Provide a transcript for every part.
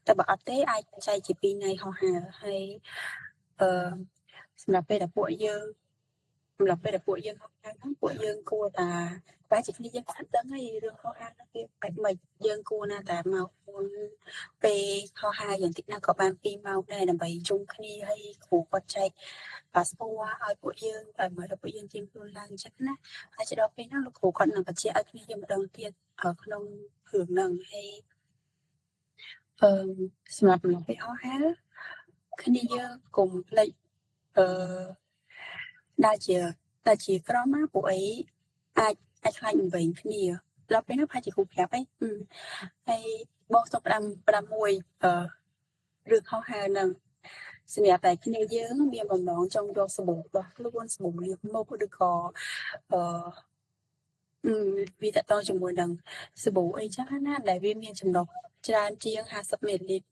តែបើអត់ទេអាចចែកជា2ថ្ងៃហោះហើរហើយអឺសម្រាប់ពេលដែលពួកយើងសម្រាប់ពេលដែលពួកយើងហោះហើរហ្នឹងពួកយើងគួរតែបែរជាគ្នាយើងអត់ដឹងអីរឿងហោះហើរហ្នឹងវាបែបម៉េចយើងគួរណាតែមកមុនពេលហោះហើរយ៉ាងតិចណាស់ក៏បាន2ម៉ោងដែរដើម្បីជុំគ្នាហើយគ្រូគាត់ចែកប៉ាសពតឲ្យពួកយើងតែមើលដល់ពួកយើងជិះខ្លួនឡើងអញ្ចឹងណាហើយដល់ពេលហ្នឹងលោកគ្រូគាត់នឹងបញ្ជាក់ឲ្យគ្នាយើងម្ដងទៀតក្នុងរឿងហ្នឹងហើយអឺសម្រាប់អំឡុងពេលហោះហើរគ្នាយើងកុំភ្លេចអឺដែលជាដែលជាក្រុមណាពួកអីអាចអាចខ្លាចវែងគ្នាដល់ពេលនោះប្រហែលជាគ្រូប្រាប់អីហើយបងសុំផ្ដាំផ្ដាំមួយអឺរឿងហោះហើរហ្នឹងសម្រាប់តែគ្នាយើងមានបំណងចង់យកសាប៊ូរបស់ខ្លួនសាប៊ូលាបមុខឬក៏អឺវាតកតជាមួយនឹងសាប៊ូអីចឹងណាដែលវាមានចំណុះច្រើនជាង50មីលីលីត្រ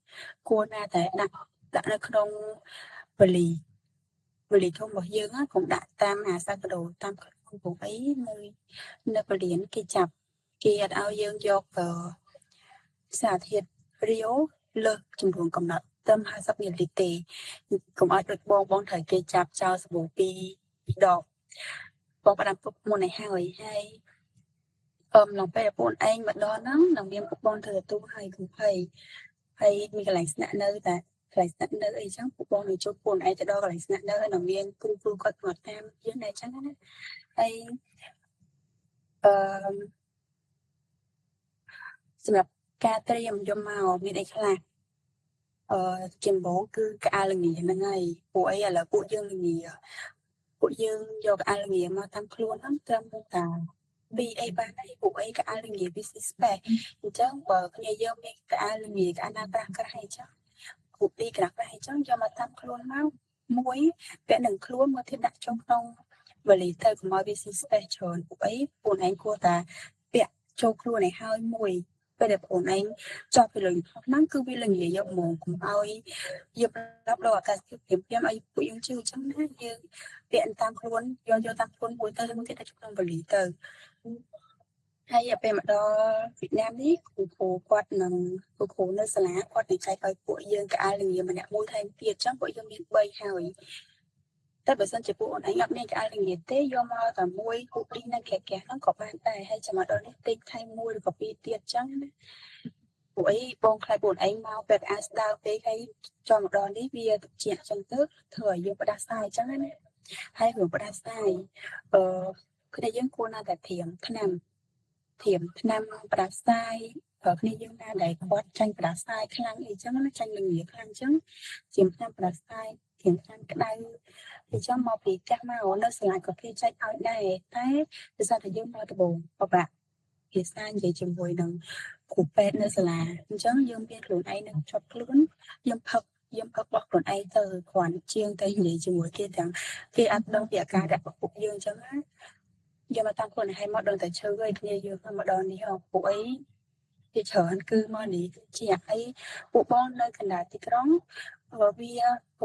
គួរណាតែដាក់ដាក់នៅក្នុងវលីវលីធំរបស់យើងកុំដាក់តាមអាសាកដូតាមខ្លួនព្រោះអីនៅនៅពលានគេចាប់គេអត់ឲ្យយើងយកសារធាតុរាវលើសចំនួនកំណត់ត្រឹម50មីលីលីត្រទេកុំឲ្យដូចបងបងត្រូវគេចាប់ចោលសាប៊ូពីរដបបងផ្ដាំពុកមុនឲ្យហើយហើយអឺឡងពេលពួកឯងមកដល់ហ្នឹងនឹងមានពួកបងធ្វើទទួលហើយកុំភ័យហើយមានកន្លែងស្នាក់នៅតែកន្លែងស្នាក់នៅអីចឹងពួកបងនឹងជួបពួកឯងទៅដល់កន្លែងស្នាក់នៅហើយនឹងមានគ្រូគ្រូគាត់មកតាមយើងដែរចឹងណាហើយអឺសម្រាប់ការត្រៀមយកមកមានអីខ្លះអឺជាដំបូងគឺក្អាលល្ងាហ្នឹងហើយពួកអីឥឡូវពួកយើងល្ងាពួកយើងយកក្អាលល្ងាមកតាមខ្លួនហ្នឹងត្រឹមតា B អីបានអីពួកអីក្អាលល្ងាវាស៊ី space អញ្ចឹងបើគ្នាយើងមានក្អាលល្ងាក្អាលណាក្រាស់ក្រាស់អីចឹងគ្រូពីក្រាស់ក្រាស់អីចឹងយកមកតាមខ្លួនមកមួយពាក់នឹងខ្លួនមកទៀតដាក់ចូលក្នុងវលីទៅកុំឲ្យវាស៊ី space ច្រើនពួកអីពួកឯងគួរតែពាក់ចូលខ្លួនឲ្យហើយមួយពេលដែលបងឯងចប់ពីលើយន្តហោះហ្នឹងគឺវាល្ងាយកហ្មងកុំឲ្យយកប្រាប់ដល់អាកាសធាតុព្រាមៗឲ្យពួកយើងជឿអញ្ចឹងណាយើងពាក់តាមខ្លួនយកយកតាមខ្លួនមួយទៅមួយទៀតដាក់ក្នុងវលីទៅហើយពេលមកដល់វៀតណាមនេះគ្រូគ្រូគាត់នឹងគ្រូគ្រូនៅសាលាគាត់នឹងចែកឲ្យពួកយើងកៅអៅល្ងាម្នាក់មួយថែមទៀតអញ្ចឹងពួកយើងមាន3ហើយតែបើសិនជាពួកអូនឯងអត់មានកៅអៅល្ងាទេយកមកតែមួយគូឌីនៅកែកែហ្នឹងក៏បានដែរហើយចាំមកដល់នេះតិចថែមមួយឬក៏ពីរទៀតអញ្ចឹងណាពួកអីបងខ្លាចពួកឯងមកពេលអាស្ដើងពេកហើយចូលមកដល់នេះវាត្រជាក់អញ្ចឹងទៅធ្វើឲ្យយើងផ្ដាសាយអញ្ចឹងណាហើយរឿងផ្ដាសាយអឺគ្នាយើងគួរណាស់តែត្រៀមថ្នាំត្រៀមថ្នាំផ្ដាសាយគ្នាយើងណាដែលគាត់ចាញ់ផ្ដាសាយខ្លាំងអីចឹងណាចាញ់ល្ងាខ្លាំងអញ្ចឹងត្រៀមថ្នាំផ្ដាសាយត្រៀមថ្នាំក្តៅអញ្ចឹងមកពីផ្ទះមកនៅសាលាក៏គេចែកឲ្យដែរតែដោយសារតែយើងមកដំបូងពិបាកភាសានិយាយជាមួយនឹងគ្រូពេទ្យនៅសាលាអញ្ចឹងយើងមានខ្លួនឯងនឹងជាប់ខ្លួនយើងផឹកយើងផឹករបស់ខ្លួនឯងទៅគ្រាន់ជាងតែនិយាយជាមួយគេទាំងគេអត់ដឹងពីអាការៈរបស់ពួកយើងអញ្ចឹងណាយកមកតាមខ្លួនឯងមកដឹងតែឈឺហើយគ្នាយើងមកដល់នេះហ៎ពួកអីជាច្រើនគឺមកនេះជាអីពួកបងនៅកណ្ដាលទីក្រុងវា6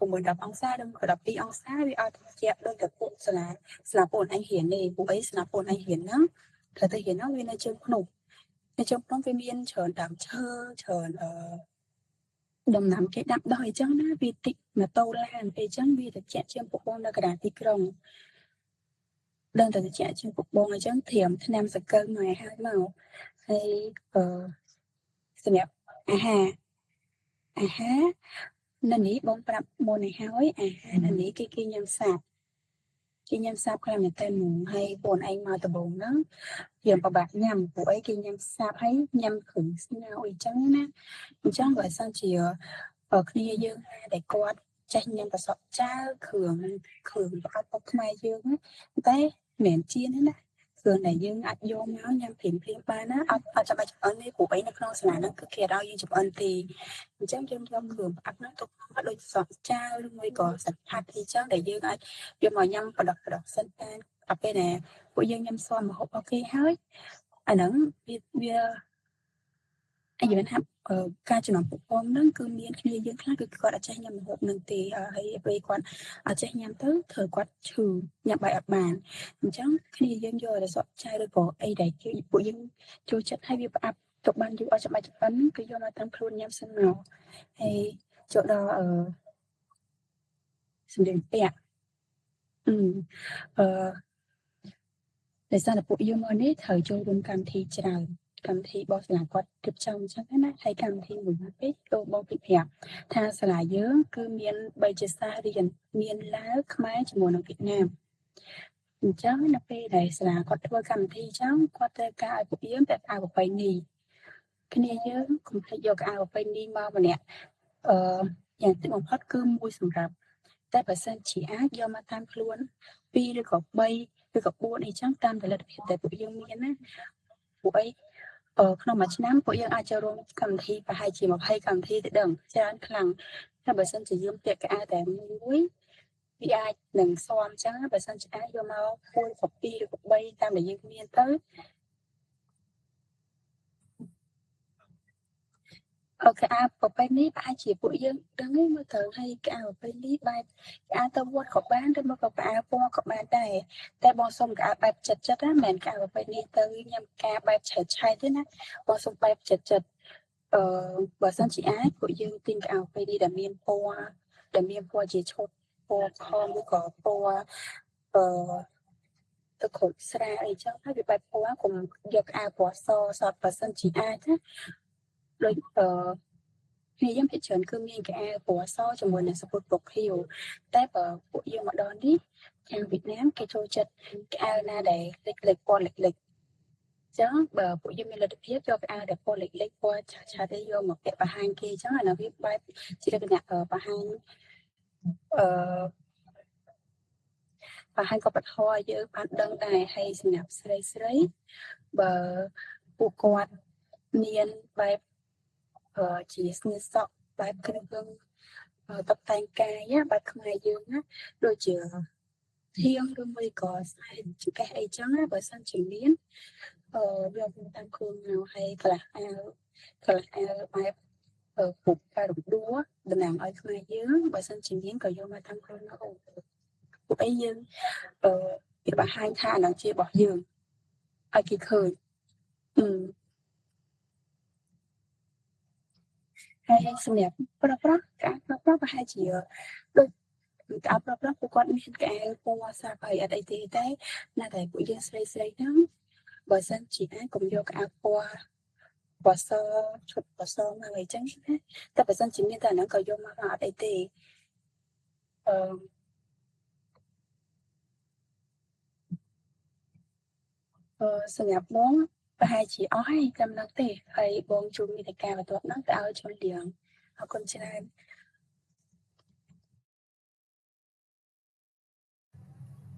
6 10អង្សាឬក៏12អង្សាវាអត់ត្រជាក់ដូចតែពួកសាលាសាលាពួកឯងរៀនទេពួកអីសាលាពួកឯងរៀនហ្នឹងត្រូវទៅរៀនហ្នឹងវានៅជើងភ្នំនៅជើងភ្នំវាមានច្រើនដើមឈើច្រើនអឺដំណាំគេដាំដោះអីចឹងណាវាតិចម៉ូតូឡានពេលចឹងវាត្រជាក់ជាងពួកបងនៅកណ្ដាលទីក្រុងដឹងតែត្រជាក់ជាងពួកបងអញ្ចឹងត្រៀមថ្នាំសង្កូវមកឲ្យហើយមកហើយអឺសម្រាប់អាហារអាហារនៅនេះបងប្រាប់មុនឲ្យហើយអាហារនៅនេះគេគេញ៉ាំសាបគេញ៉ាំសាបខ្លាំងមែនតើហ្មងហើយបងឯងមកដំបូងហ្នឹងយើងពិបាកញ៉ាំពួកអីគេញ៉ាំសាបហើយញ៉ាំគ្រឿងស្ងោរអីចឹងណាអញ្ចឹងបើសិនជាគ្នាយើងណាដែលគាត់ចេះញ៉ាំប្រសក់ចាវគ្រឿងគ្រឿងប្រអប់របស់ខ្មែរយើងតែមិនមែនចៀនទេណាគ្រឿងដែលយើងអាចយកមកញ៉ាំព្រាមព្រាមបានណាអត់អត់ចាំបាច់ចម្អិនទេព្រោះអីនៅក្នុងសាលាហ្នឹងគឺគេអត់ឲ្យយើងចម្អិនទេអញ្ចឹងយើងយកគ្រឿងផ្អាប់ហ្នឹងទុកមកដូចសក់ចាវឬមួយក៏សាច់ផាត់អីចឹងដែលយើងអាចយកមកញ៉ាំបដោះបដោះសិនបានដល់ពេលដែលពួកយើងញ៉ាំស៊ាំម្ហូបរបស់គេហើយអាហ្នឹងវាវាអាយថាការចំណាំពួកបងហ្នឹងគឺមានគ្នាយើងខ្លះគឺគាត់អត់ចេះញ៉ាំម្ហូបហ្នឹងទេហើយពេលគាត់អត់ចេះញ៉ាំទៅធ្វើគាត់ឈឺញ៉ាំបាយអត់បានអញ្ចឹងគ្នាយើងយកតែសក់ចែឬក៏អីដែលពួកយើងចូលចិត្តឲ្យវាផ្អាប់ ទុកបានយូរអត់ច្បាច់ចម្អិនគឺយកមកតាមខ្លួនញ៉ាំសិនមកហើយចូលដល់សម្លៀកបំពាក់អឺអឺដោយសារតែពួកយើងមកនេះត្រូវចូលរួមកម្មវិធីច្រើនកម្មវិធីរបស់សាលាគាត់រៀបចំអញ្ចឹងណាហើយកម្មវិធីមួយពេកលោកបងពិប្រាប់ថាសាលាយើងគឺមាន3ជាសារៀនមានឡាវខ្មែរជាមួយនឹងវៀតណាមអញ្ចឹងនៅពេលដែលសាលាគាត់ធ្វើកម្មវិធីអញ្ចឹងគាត់ត្រូវការឲ្យពួកយើងពាក់អាវប្រពៃណីគ្នាយើងកុំភ្លេចយកអាវប្រពៃណីមកម្នាក់អឺយ៉ាងតិចបំផុតគឺមួយសម្រាប់តែបើសិនជាអាចយកមកតាមខ្លួន2ឬក៏3ឬក៏4អីចឹងតាមលទ្ធភាពដែលពួកយើងមានណាពួកអីក្នុងមួយឆ្នាំពួកយើងអាចចូលរួមកម្មវិធីប្រហែលជា20កម្មវិធីទៅដឹងច្រើនខ្លាំងតែបើសិនជាយើងពាក់កៅអៅតែមួយវាអាចនឹងស៊ាំចឹងបើសិនជាអាចយកមក1ក៏2ឬក៏3តាមដែលយើងមានទៅអូខេអាប្រពៃណីប្រហែលជាពួកយើងដឹងឯងមើលទៅហើយកៅប្រពៃណីបែបកៅទៅវត្តក៏បានឬមកក៏ផ្អើពណ៌ក៏បានដែរតែបងសុំកៅបែបចិត្តចិត្តណាមិនមែនកៅប្រពៃណីទៅញ៉ាំការបែបឆែតឆែតទេណាបងសុំបែបចិត្តចិត្តអឺបើសិនជាអាចពួកយើងទិញកៅប្រពៃណីដែលមានពណ៌ដែលមានពណ៌ជាឈុតពណ៌ខំឬក៏ពណ៌អឺទៅក្រូចស្រាអីចឹងហើយវាបែបពណ៌កុំយកអាវពណ៌សសតបើសិនជាអាចណាដូចអឺគ្នាយើងភាគច្រើនគឺមានកៅអៅពណ៌សជាមួយនឹងសពុតពណ៌ខៀវតែបើពួកយើងមកដល់នេះខាងវៀតណាមគេចូលចិត្តកៅអៅណាដែលលិចលិចពណ៌លិចលិចចឹងបើពួកយើងមានលទ្ធភាពយកកៅអៅដែលពណ៌លិចលិចពណ៌ឆាតឆាតឯយកមកពាក់បង្ហាញគេចឹងអានោះវាបែបជាលក្ខណៈបង្ហាញអឺបង្ហាញក៏បធរយើងបានដឹងដែរហើយសម្រាប់ស្រីស្រីបើពួកគាត់មានបែបជាស្នៀសក់បែបគ្រឿងតបតែងកាយបែបខ្មែរយើងណាដូចជាធៀងឬមួយក៏ខ្សែចង្កេះអីចឹងណាបើសិនជាមានយកតាមខ្លួនមកហើយកន្លះអាវកន្លះអាវបែបពុកការរំដួលតំណាងឲ្យខ្មែរយើងបើសិនជាមានក៏យកមកតាមខ្លួនមកអូពួកអីយើងវាបង្ហាញថាអានឹងជារបស់យើងឲ្យគេឃើញហើយសម្រាប់ប្រុសប្រុសការប្រុសប្រុសប្រហែលជាដូចការប្រុសប្រុសពួកគាត់មានកៅពណ៌ស្រាប់ហើយអត់អីទេតែណាតែពួកយើងស្រីស្រីហ្នឹងបើសិនជាអាចកុំយកកៅពណ៌ពណ៌សឈុតពណ៌សមកអីចឹងណាតែបើសិនជាមានតែហ្នឹងក៏យកមកអត់អីទេអឺសម្រាប់បងប្រហែលជាអស់ហើយតាមនោះទេហើយបងជួបមេតិកាបន្ទាប់ហ្នឹងទៅឲ្យជន់លៀងអរគុណច្រើន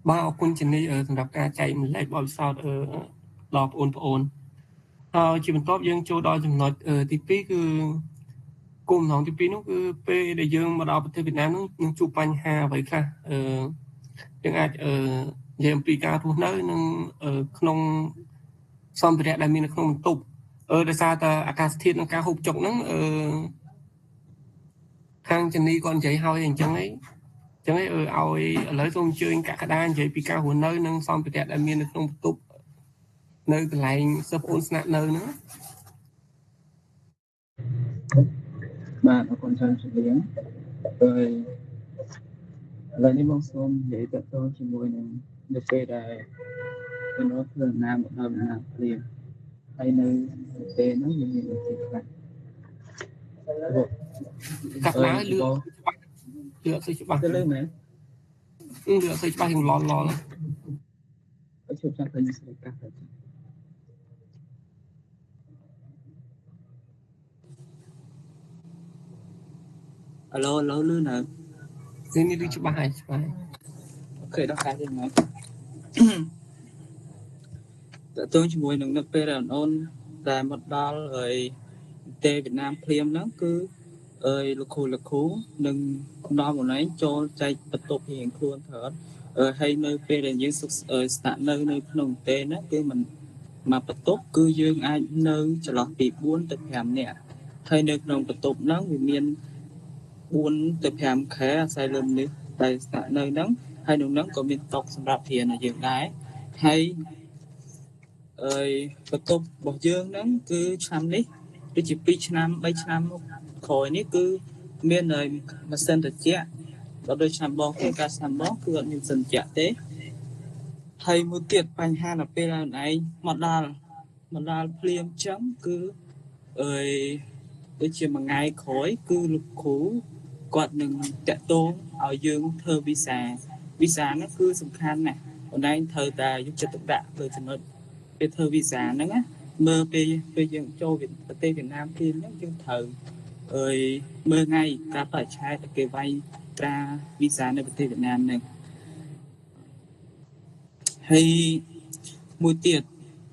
បាទអរគុណជំនីសម្រាប់ការចែកម្លែកបទពិសោធន៍ដល់បងប្អូនហើយជាបន្ទាប់យើងចូលដល់ចំណុចទី2គឺគោលបំណងទី2នោះគឺពេលដែលយើងមកដល់ប្រទេសវៀតណាមនោះនឹងជួបបញ្ហាអ្វីខ្លះយើងអាចនិយាយអំពីការរស់នៅនិងក្នុងសម្ភារៈដែលមាននៅក្នុងបន្ទប់ដោយសារតែអាកាសធាតុនិងការហូបចុកហ្នឹងខាងជំនីគាត់និយាយហើយអញ្ចឹងឯងអញ្ចឹងឯងឲ្យឥឡូវសូមអញ្ជើញកក្កដានិយាយពីការរស់នៅនិងសម្ភារៈដែលមាននៅក្នុងបន្ទប់នៅកន្លែងសិស្សប្អូនស្នាក់នៅហ្នឹងបាទអរគុណច្រើនជំរាបហើយឥឡូវនេះបងសូមនិយាយតទៅជាមួយនឹងនៅពេលដែលមនុស្សធ្វើដំណើរមកដល់វៀតណាមភ្លាមហើយនៅពេលហ្នឹងយើងមានអីខ្លះកាត់ឡើងលឿនច្បាស់លឿនអត់សូវច្បាស់ទៅលឿនមែនលឿនអត់សូវច្បាស់ជាងឡឡអត់ជប់ចាំទៅស្រីកាត់ទៅអាឡូអាឡូលឿនហើយនេះលឺច្បាស់ហើយច្បាស់អូខេដល់ខែទេមកតើតើជាមួយនឹងនៅពេលដែលអូនដែលមកដល់ហើយទេវៀតណាមភ្លាមហ្នឹងគឺអើយលោកគ្រូលោកគ្រូនឹងនាំអូនឯងចូលចែកបន្ទប់រៀងខ្លួនត្រូវអត់ហើយនៅពេលដែលយើងសុខស្នាក់នៅនៅក្នុងទេហ្នឹងគឺមិនមកបន្ទប់គឺយើងអាចនៅចន្លោះពី4ទៅ5នាក់ហើយនៅក្នុងបន្ទប់ហ្នឹងវាមាន4ទៅ5ខែអាស្រ័យលើមនុស្សដែលស្នាក់នៅហ្នឹងហើយក្នុងហ្នឹងក៏មានតុសម្រាប់រៀនឲ្យយើងដែរហើយ អើយបន្ទប់របស់យើងហ្នឹងគឺឆ្នាំនេះដូចជា2ឆ្នាំ3ឆ្នាំមកក្រោយនេះគឺមានម៉ាស៊ីនត្រជាក់ដល់ដូចឆ្នាំបងទេការឆ្នាំបងគឺអត់មានម៉ាស៊ីនត្រជាក់ទេហើយមួយទៀតបញ្ហាដល់ពេលឯងមកដល់ភ្លាមចឹងគឺអើយដូចជាមួយថ្ងៃក្រោយគឺលោកគ្រូគាត់នឹងតាក់ទងឲ្យយើងធ្វើវីសាហ្នឹងគឺសំខាន់ណាស់អូនឯងត្រូវតែយកចិត្តទុកដាក់លើចំណុចពេលធ្វើវីសាហ្នឹងណាមើលពេលយើងចូលប្រទេសវៀតណាមភ្លាមហ្នឹងយើងត្រូវអើយមើលថ្ងៃការបរិច្ឆេទគេវាយត្រាវីសានៅប្រទេសវៀតណាមហ្នឹងហើយមួយទៀត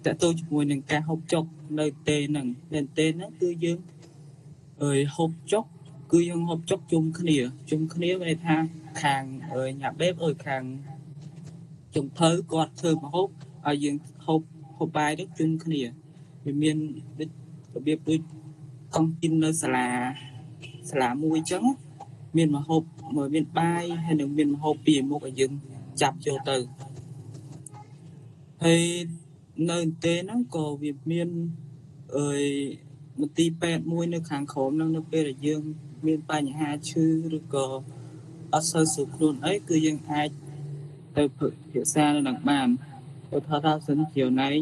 តើតើជាមួយនឹងការហូបចុកនៅទេហ្នឹងនៅទេហ្នឹងគឺយើងអើយហូបចុកគឺយើងហូបចុកជុំគ្នាមានន័យថាខាងអើយញ៉ាបេបអើយខាងចុងភៅគាត់ធ្វើម្ហូបឲ្យយើងហូបបាយទៅជុំគ្នាវាមានដូចរបៀបដូចកង់ទីននៅសាលាមួយអញ្ចឹងមានម្ហូបមានបាយហើយនឹងមានម្ហូបពីមុខឲ្យយើងចាប់ចូលទៅហើយនៅទេហ្នឹងក៏វាមានអើយមន្ទីរពេទ្យមួយនៅខាងក្រោមហ្នឹងនៅពេលដែលយើងមានបញ្ហាឈឺឬក៏អត់សូវស្រួលខ្លួនអីគឺយើងអាចទៅពិភាក្សានៅនឹងបានឧទាហរណ៍ថាសិនជាណែង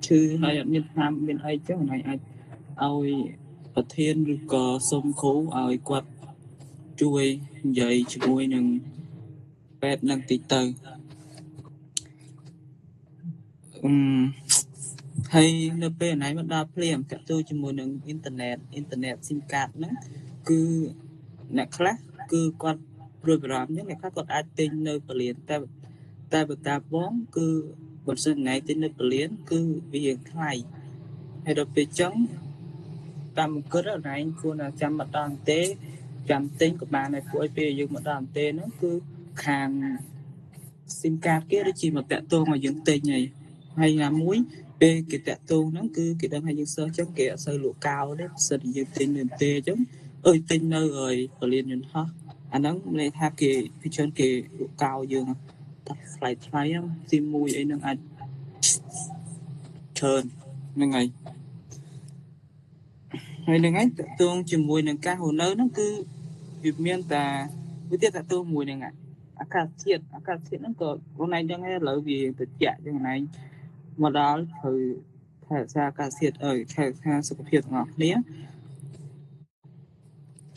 ឈឺហើយអត់មានថ្នាំមានអីចឹងណែងអាចឲ្យប្រធានឬក៏សុំគ្រូឲ្យគាត់ជួយនិយាយជាមួយនឹងពេទ្យនឹងតិចទៅហើយនៅពេលណៃមកដល់ភ្លាមតាក់ទងជាមួយនឹងអ៊ីនធឺណិតស៊ីមកាតហ្នឹងគឺអ្នកខ្លះគឺគាត់ព្រួយបារម្ភហ្នឹងអ្នកខ្លះគាត់អាចទិញនៅពលានតែបើតាបងគឺបើសិនណៃទិញនៅពលានគឺវារៀងថ្លៃហើយដល់ពេលចឹងតាមគិតណៃគួរណាចាំមកដល់ទេចាំទិញក៏បានដែរពួកឲ្យពេលយើងមកដល់ទេហ្នឹងគឺខាងស៊ីមកាតគេដូចជាមកតាក់ទងឲ្យយើងទិញហើយណាមួយពេលគេតាក់ទងហ្នឹងគឺគេដឹងថាយើងសើចឹងគេអត់សូវលក់កោទេបើសិនជាយើងទិញនៅទេចឹងអើយទិញនៅហើយពលានយន្តហោះអាហ្នឹងមានន័យថាគេពីច្រើនគេលក់កោយើងតែថ្លៃហ្នឹងទី1អីហ្នឹងអាចច្រើនហ្នឹងហើយហើយហ្នឹងហើយតាក់ទងជាមួយនឹងការរស់នៅហ្នឹងគឺវាមានតែវាទៀតតាក់ទងមួយហ្នឹងអាកាសធាតុហ្នឹងក៏ខ្លួនឯងដឹងហើយឥឡូវវាត្រជាក់ចឹងឯងមកដល់ត្រូវថែរក្សាអាកាសធាតុអើយថែរក្សាសុខភាពទាំងអស់គ្នា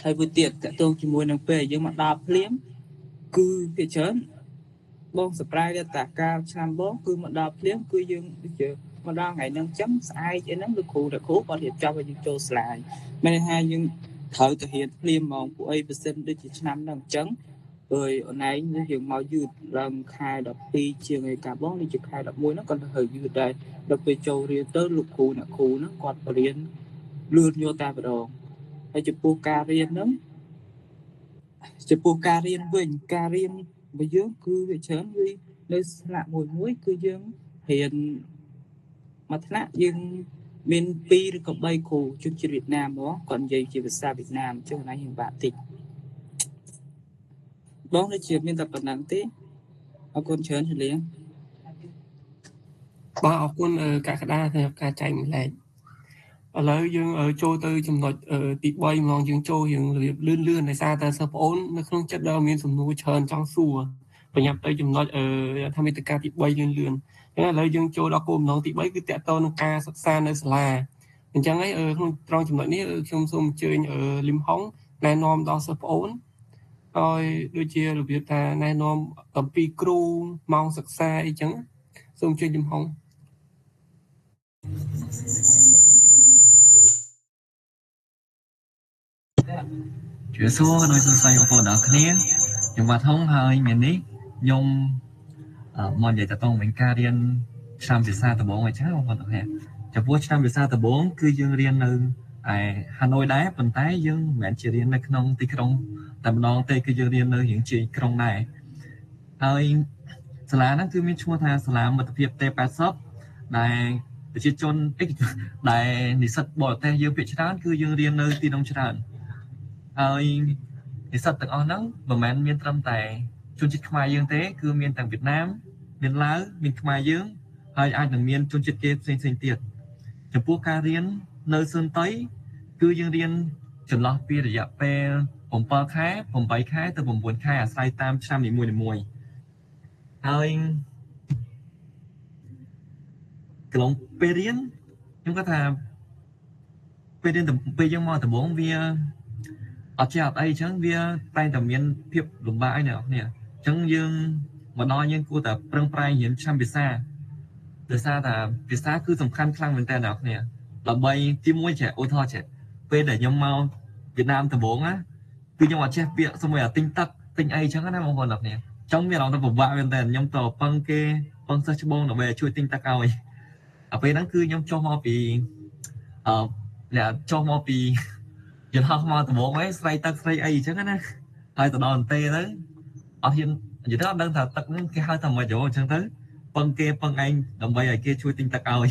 ហើយមួយទៀតតាក់ទងជាមួយនឹងពេលយើងមកដល់ភ្លាមគឺភាគច្រើនបងសប្រៃតែកាលឆ្នាំបងគឺមកដល់ភ្លាមគឺយើងដូចជាមកដល់ថ្ងៃហ្នឹងចឹងស្អែកអីហ្នឹងលោកគ្រូគាត់រៀបចំឲ្យយើងចូលស្លាយមានន័យថាយើងត្រូវទៅរៀនភ្លាមហ្មងពួកអីបើសិនដូចជាឆ្នាំហ្នឹងចឹងអើយអូនឯងយើងមកយឺតឡើងខែ12ជាងឯកាបងដូចជាខែ11ហ្នឹងគាត់ទៅយឺតដែរដល់ពេលចូលរៀនទៅលោកគ្រូអ្នកគ្រូហ្នឹងគាត់បរៀនលឿនយកតែម្ដងហើយចំពោះការរៀនហ្នឹងចំពោះការរៀនវិញការរៀនរបស់យើងគឺវាច្រើនវានៅថ្នាក់មួយគឺយើងរៀនមួយថ្នាក់យើងមាន2ឬក៏3គ្រូជនជាតិវៀតណាមហ្មងគាត់និយាយជាភាសាវៀតណាមអញ្ចឹងណាយើងបាក់តិចបងដូចជាមានតែប៉ុណ្ណឹងទេអរគុណច្រើនជលៀងបាទអរគុណកក្កដាសម្រាប់ការចែកម្លែកឥឡូវយើងចូលទៅចំណុចទី3ហ្មងយើងចូលរៀងរបៀបលឿនៗដោយសារតែសិស្សប្អូននៅក្នុងចិត្តដល់មានសំណួរច្រើនចង់សួរបញ្ញាប់ទៅចំណុចថាមេតិកាទី3លឿនៗអញ្ចឹងឥឡូវយើងចូលដល់គោលបំណងទី3គឺតាក់ទងនឹងការសិក្សានៅសាលាអញ្ចឹងហើយក្នុងត្រង់ចំណុចនេះខ្ញុំសូមអញ្ជើញលឹមហុងណែនាំដល់សិស្សប្អូនហើយដូចជារបៀបថាណែនាំអំពីគ្រូម៉ោងសិក្សាអីចឹងសូមអញ្ជើញលឹមហុង ជំរាបសួរដោយសួស្តីបងប្អូនទាំងអស់គ្នាខ្ញុំបាទហុងហើយមាននេះខ្ញុំមកនិយាយតទៅវិញការរៀនឆ្នាំភាសាដំបូងអញ្ចឹងបងប្អូនទាំងអស់គ្នាចំពោះឆ្នាំភាសាដំបូងគឺយើងរៀននៅឯហាណូយដែរប៉ុន្តែយើងមិនមែនជារៀននៅក្នុងទីក្រុងតែម្ដងទេគឺយើងរៀននៅរៀងជាក្រុងដែរហើយសាលាហ្នឹងគឺមានឈ្មោះថាសាលាមិត្តភាព T80 ដែលប្រជាជនដែលនិស្សិតបរទេសយើងភាគច្រើនគឺយើងរៀននៅទីនោះច្រើនហើយនិស្សិតទាំងអស់ហ្នឹងមិនមែនមានត្រឹមតែជនជាតិខ្មែរយើងទេគឺមានទាំងវៀតណាមមានឡាវមានខ្មែរយើង ហើយអាចនឹងមានជនជាតិគេផ្សេងៗទៀតចំពោះការរៀននៅសឿនតៃគឺយើងរៀនចន្លោះពីរយៈពេល7ខែ8ខែទៅ9ខែអាស្រ័យតាមឆ្នាំនីមួយៗហើយកន្លងពេលរៀនខ្ញុំគាត់ថាពេលរៀនពេលយើងមកដំបូងវាអត់ចេះអត់អីអញ្ចឹងវាតែងតែមានភាពលំបាកឯអ្នកនរគ្នាអញ្ចឹងយើងមកដល់យើងគួរតែប្រឹងប្រែងរៀនឆ្នាំភាសាដោយសារតែភាសាគឺសំខាន់ខ្លាំងមែនតើអ្នកនរគ្នាដើម្បីទីមួយចេះឧទាហរណ៍ចេះពេលដែលខ្ញុំមកវៀតណាមដំបូងណាគឺខ្ញុំអត់ចេះពាក្យសូម្បីតែទិញទឹកទិញអីអញ្ចឹងណាបងប្អូនអ្នកគ្នាចង់មានអារម្មណ៍ថាពិបាកមែនតើខ្ញុំទៅពឹងគេពឹងសិស្សច្បងដើម្បីឲ្យជួយទិញទឹកឲ្យអាពេលហ្នឹងគឺខ្ញុំចុះមកពីអ្នកចុះមកពីយន្តហោះមកដំបូងឯងស្រ័យទឹកស្រ័យអីអញ្ចឹងណាហើយទៅដល់អន្ទេទៅអត់ហ៊ាននិយាយទៅអត់ដឹងថាទឹកហ្នឹងគេហៅថាម៉េចអញ្ចឹងទៅពឹងគេពឹងឯងដើម្បីឲ្យគេជួយទិញទឹកឲ្យ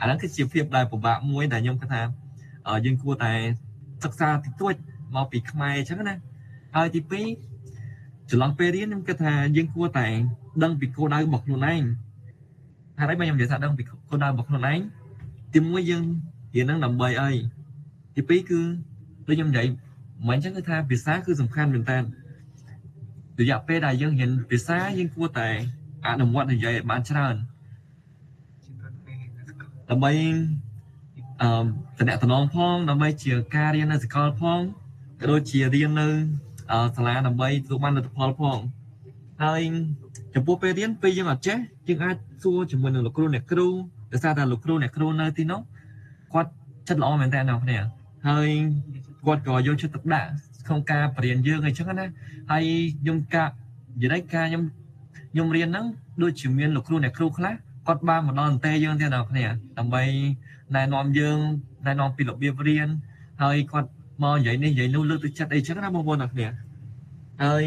អាហ្នឹងគឺជាភាពដែលពិបាកមួយដែលខ្ញុំគិតថាយើងគួរតែសិក្សាតិចតួចមកពីខ្មែរអញ្ចឹងណាហើយទី2ចន្លោះពេលរៀនខ្ញុំគិតថាយើងគួរតែដឹងពីគោលដៅរបស់ខ្លួនឯងហើយបើខ្ញុំនិយាយថាដឹងពីគោលដៅរបស់ខ្លួនឯងទី1យើងរៀនហ្នឹងដើម្បីអីទី2គឺដូចខ្ញុំនិយាយមិញអញ្ចឹងគឺថាភាសាគឺសំខាន់មែនតើរយៈពេលដែលយើងរៀនភាសាយើងគួរតែអនុវត្តនិយាយឲ្យបានច្រើនដើម្បីតំណតំណងផងដើម្បីជាការរៀននៅសាកលផងក៏ដូចជារៀននៅសាលាដើម្បីទទួលបានលទ្ធផលផងហើយចំពោះពេលរៀនពេលយើងអត់ចេះយើងអាចសួរជាមួយនឹងលោកគ្រូអ្នកគ្រូដោយសារតែលោកគ្រូអ្នកគ្រូនៅទីនោះគាត់ចិត្តល្អមែនតើអ្នកគ្នាហើយគាត់ក៏យកចិត្តទុកដាក់ក្នុងការបរៀនយើងអីចឹងណាហើយខ្ញុំកានិយាយការខ្ញុំរៀនហ្នឹងដូចជាមានលោកគ្រូអ្នកគ្រូខ្លះគាត់បានមកដល់អន្ទេយើងទៀតអ្នកគ្នាដើម្បីណែនាំយើងណែនាំពីរបៀបរៀនហើយគាត់មកនិយាយនេះនិយាយនោះលើកទឹកចិត្តអីចឹងណាបងប្អូនអ្នកគ្នាហើយ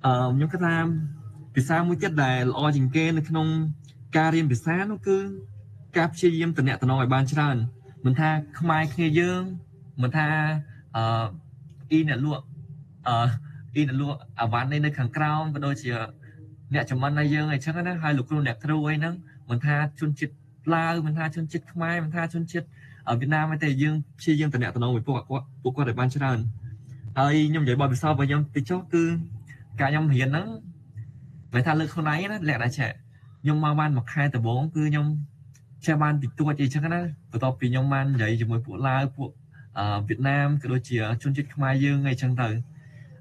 ខ្ញុំគិតថាភាសាមួយទៀតដែលល្អជាងគេនៅក្នុងការរៀនភាសានោះគឺការព្យាយាមតំណតំណងឲ្យបានច្រើនមិនថាខ្មែរគ្នាយើងមិនថាអ៊ីអ្នកលក់អ៊ីអ្នកលក់អាវ៉ាន់នេះនៅខាងក្រោមក៏ដូចជាអ្នកចំណិនឲ្យយើងអីចឹងណាហើយលោកគ្រូអ្នកគ្រូអីហ្នឹងមិនថាជនជាតិឡាវមិនថាជនជាតិខ្មែរមិនថាជនជាតិវៀតណាមអីទេយើងព្យាយាមតំណតំណងមួយពួកគាត់ឲ្យបានច្រើនហើយខ្ញុំនិយាយបទពិសោធន៍របស់ខ្ញុំតិចចុះគឺការខ្ញុំរៀនហ្នឹងមិនថាលើកខ្លួនឯងណាលក្ខណៈចេះខ្ញុំមកបានមួយខែដំបូងគឺខ្ញុំចេះបានតិចតួចអីចឹងណាបន្ទាប់ពីខ្ញុំបាននិយាយជាមួយពួកឡាវពួកវៀតណាមក៏ដូចជាជនជាតិខ្មែរយើងអីចឹងទៅ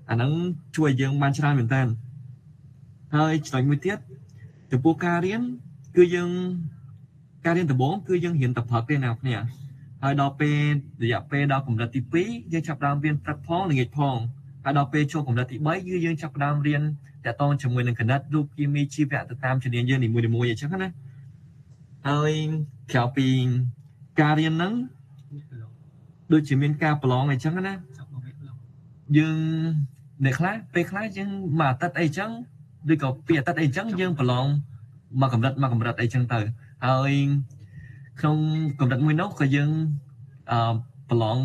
អាហ្នឹងជួយយើងបានច្រើនមែនតើហើយចំណុចមួយទៀតចំពោះការរៀនគឺយើងការរៀនដំបូងគឺយើងរៀនតែព្រឹកទេណាអ្នកគ្នាហើយដល់ពេលរយៈពេលដល់កម្រិតទី2យើងចាប់ផ្ដើមរៀនព្រឹកផងល្ងាចផងហើយដល់ពេលចូលកម្រិតទី3គឺយើងចាប់ផ្ដើមរៀនតាក់ទងជាមួយនឹងគណិតរូបគីមីជីវៈទៅតាមជំនាញយើងនីមួយៗអញ្ចឹងណាហើយក្រៅពីការរៀនហ្នឹងដូចជាមានការប្រឡងអីចឹងណាយើងអ្នកខ្លះពេលខ្លះយើងមួយអាទិត្យអីចឹងឬក៏ពីរអាទិត្យអីចឹងយើងប្រឡងមួយកម្រិតមួយកម្រិតអីចឹងទៅហើយក្នុងកម្រិតមួយនោះក៏យើងប្រឡង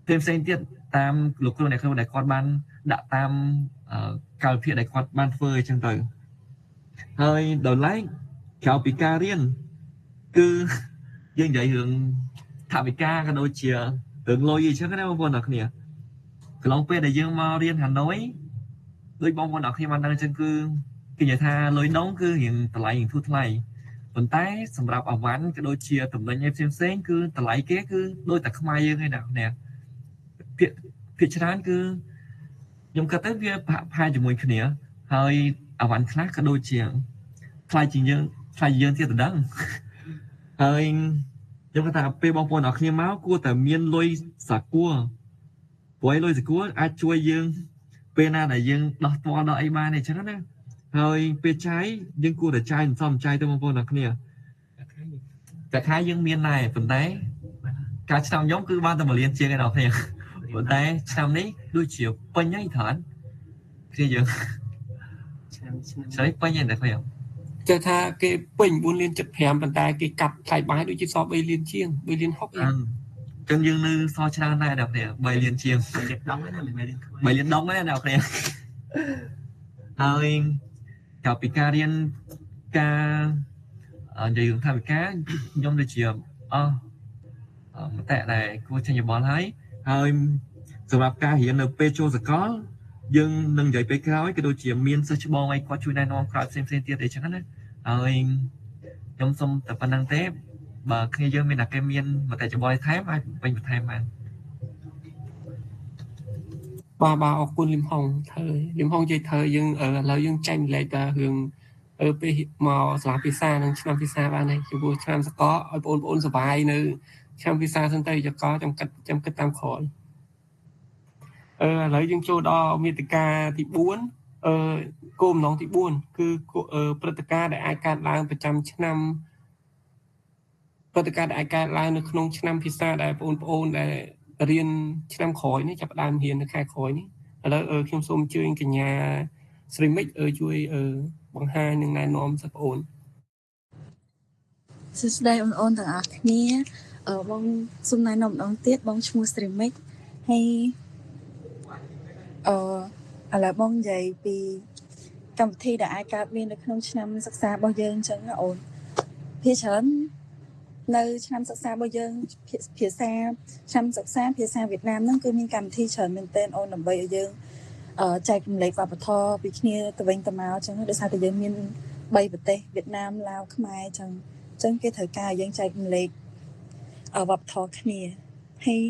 ផ្សេងៗទៀតតាមលោកគ្រូអ្នកគ្រូដែលគាត់បានដាក់តាមកាលវិភាគដែលគាត់បានធ្វើអីចឹងទៅហើយដោយឡែកក្រៅពីការរៀនគឺយើងនិយាយរឿងថវិកាក៏ដូចជារឿងលុយអីចឹងណាបងប្អូនអ្នកគ្នាកន្លងពេលដែលយើងមករៀនហាណូយដូចបងប្អូនអ្នកគ្នាបានដឹងចឹងគឺគេនិយាយថាលុយដងគឺរៀងតម្លៃរៀងធូរថ្លៃប៉ុន្តែសម្រាប់អវ៉ាន់ក៏ដូចជាតំណែងផ្សេងផ្សេងគឺតម្លៃគេគឺដូចតែខ្មែរយើងឯណាអ្នកភាគច្រើនគឺខ្ញុំគិតទៅវាប្រហាក់ប្រហែលជាមួយគ្នាហើយអវ៉ាន់ខ្លះក៏ដូចជាថ្លៃជាងយើងថ្លៃយើងទៀតទៅដឹងហើយខ្ញុំគាត់ថាពេលបងប្អូនអរគ្នាមកគួរតែមានលុយសាគួរព្រោះលុយសាគួរអាចជួយយើងពេលណាដែលយើងដោះទាល់ដល់អីបានអីចឹងណាហើយពេលចាយយើងគួរតែចាយសំចាយទៅបងប្អូនអរគ្នាតែខែយើងមានដែរប៉ុន្តែការឆ្នាំខ្ញុំគឺបានតែ1លានជាងឯដល់គ្នាប៉ុន្តែឆ្នាំនេះដូចជាពេញហើយត្រូវគ្នាយើងឆ្នាំនេះពេញហើយតែគ្នា ចេះថាគេពេញ4លាន75ប៉ុន្តែគេកាត់ថ្លៃបាយដូចជាសល់3លានជាង3លាន6អីចឹងយើងនៅសល់ច្រើនដែរដល់គ្នា3លានជាង3លានដងហ្នឹងមិនមែន3លានដងទេដល់គ្នាហើយ ក្រៅពីការរៀនការនិយាយរឿងថាវិការខ្ញុំដូចជាអស់មតិដែលគួរចេញយោបល់ហើយហើយសម្រាប់ការរៀននៅពេលចូលសកលយើងនឹងនិយាយពេលក្រោយក៏ដូចជាមានសិស្សច្បងអីគាត់ជួយណែនាំក្រោយផ្សេងផ្សេងទៀតអីចឹងណាហើយខ្ញុំសូមតែប៉ុណ្្នឹងទេបើគ្នាយើងមានតែគេមានមតិយោបល់ថែមអាចពេញបន្ថែមបានបាទបាទអរគុណលឹមហុងធ្វើលឹមហុងនិយាយធ្វើយើងឥឡូវយើងចែកម្លែកតែរឿងពេលមកសាលាភាសានិងឆ្នាំភាសាបានហើយចំពោះឆ្នាំសកលឲ្យបងប្អូនសប្បាយនៅឆ្នាំភាសាសិនទៅចកចាំគិតចាំគិតតាមក្រោយឥឡូវយើងចូលដល់មាតិកាទី4គោលបំណងទី4គឺព្រឹត្តិការណ៍ដែលអាចកើតឡើងប្រចាំឆ្នាំព្រឹត្តិការណ៍ដែលអាចកើតឡើងនៅក្នុងឆ្នាំភាសាដែលបងប្អូនដែលរៀនឆ្នាំក្រោយនេះចាប់ផ្ដើមរៀននៅខែក្រោយនេះឥឡូវខ្ញុំសូមអញ្ជើញកញ្ញាស្រីមិចជួយបង្ហាញនិងណែនាំសិស្សប្អូនសួស្តីបងប្អូនទាំងអស់គ្នាបងសូមណែនាំម្ដងទៀតបងឈ្មោះស្រីមិចហើយឥឡូវបងនិយាយពីកម្មវិធីដែលអាចកើតមាននៅក្នុងឆ្នាំសិក្សារបស់យើងអញ្ចឹងណាអូនភាគច្រើននៅឆ្នាំសិក្សារបស់យើងភាសាឆ្នាំសិក្សាភាសាវៀតណាមហ្នឹងគឺមានកម្មវិធីច្រើនមែនទែនអូនដើម្បីឲ្យយើងចែករំលែកវប្បធម៌ពីគ្នាទៅវិញទៅមកអញ្ចឹងដោយសារតែយើងមាន3ប្រទេសវៀតណាមឡាវខ្មែរអញ្ចឹងអញ្ចឹងគេត្រូវការឲ្យយើងចែករំលែកវប្បធម៌គ្នាហើយ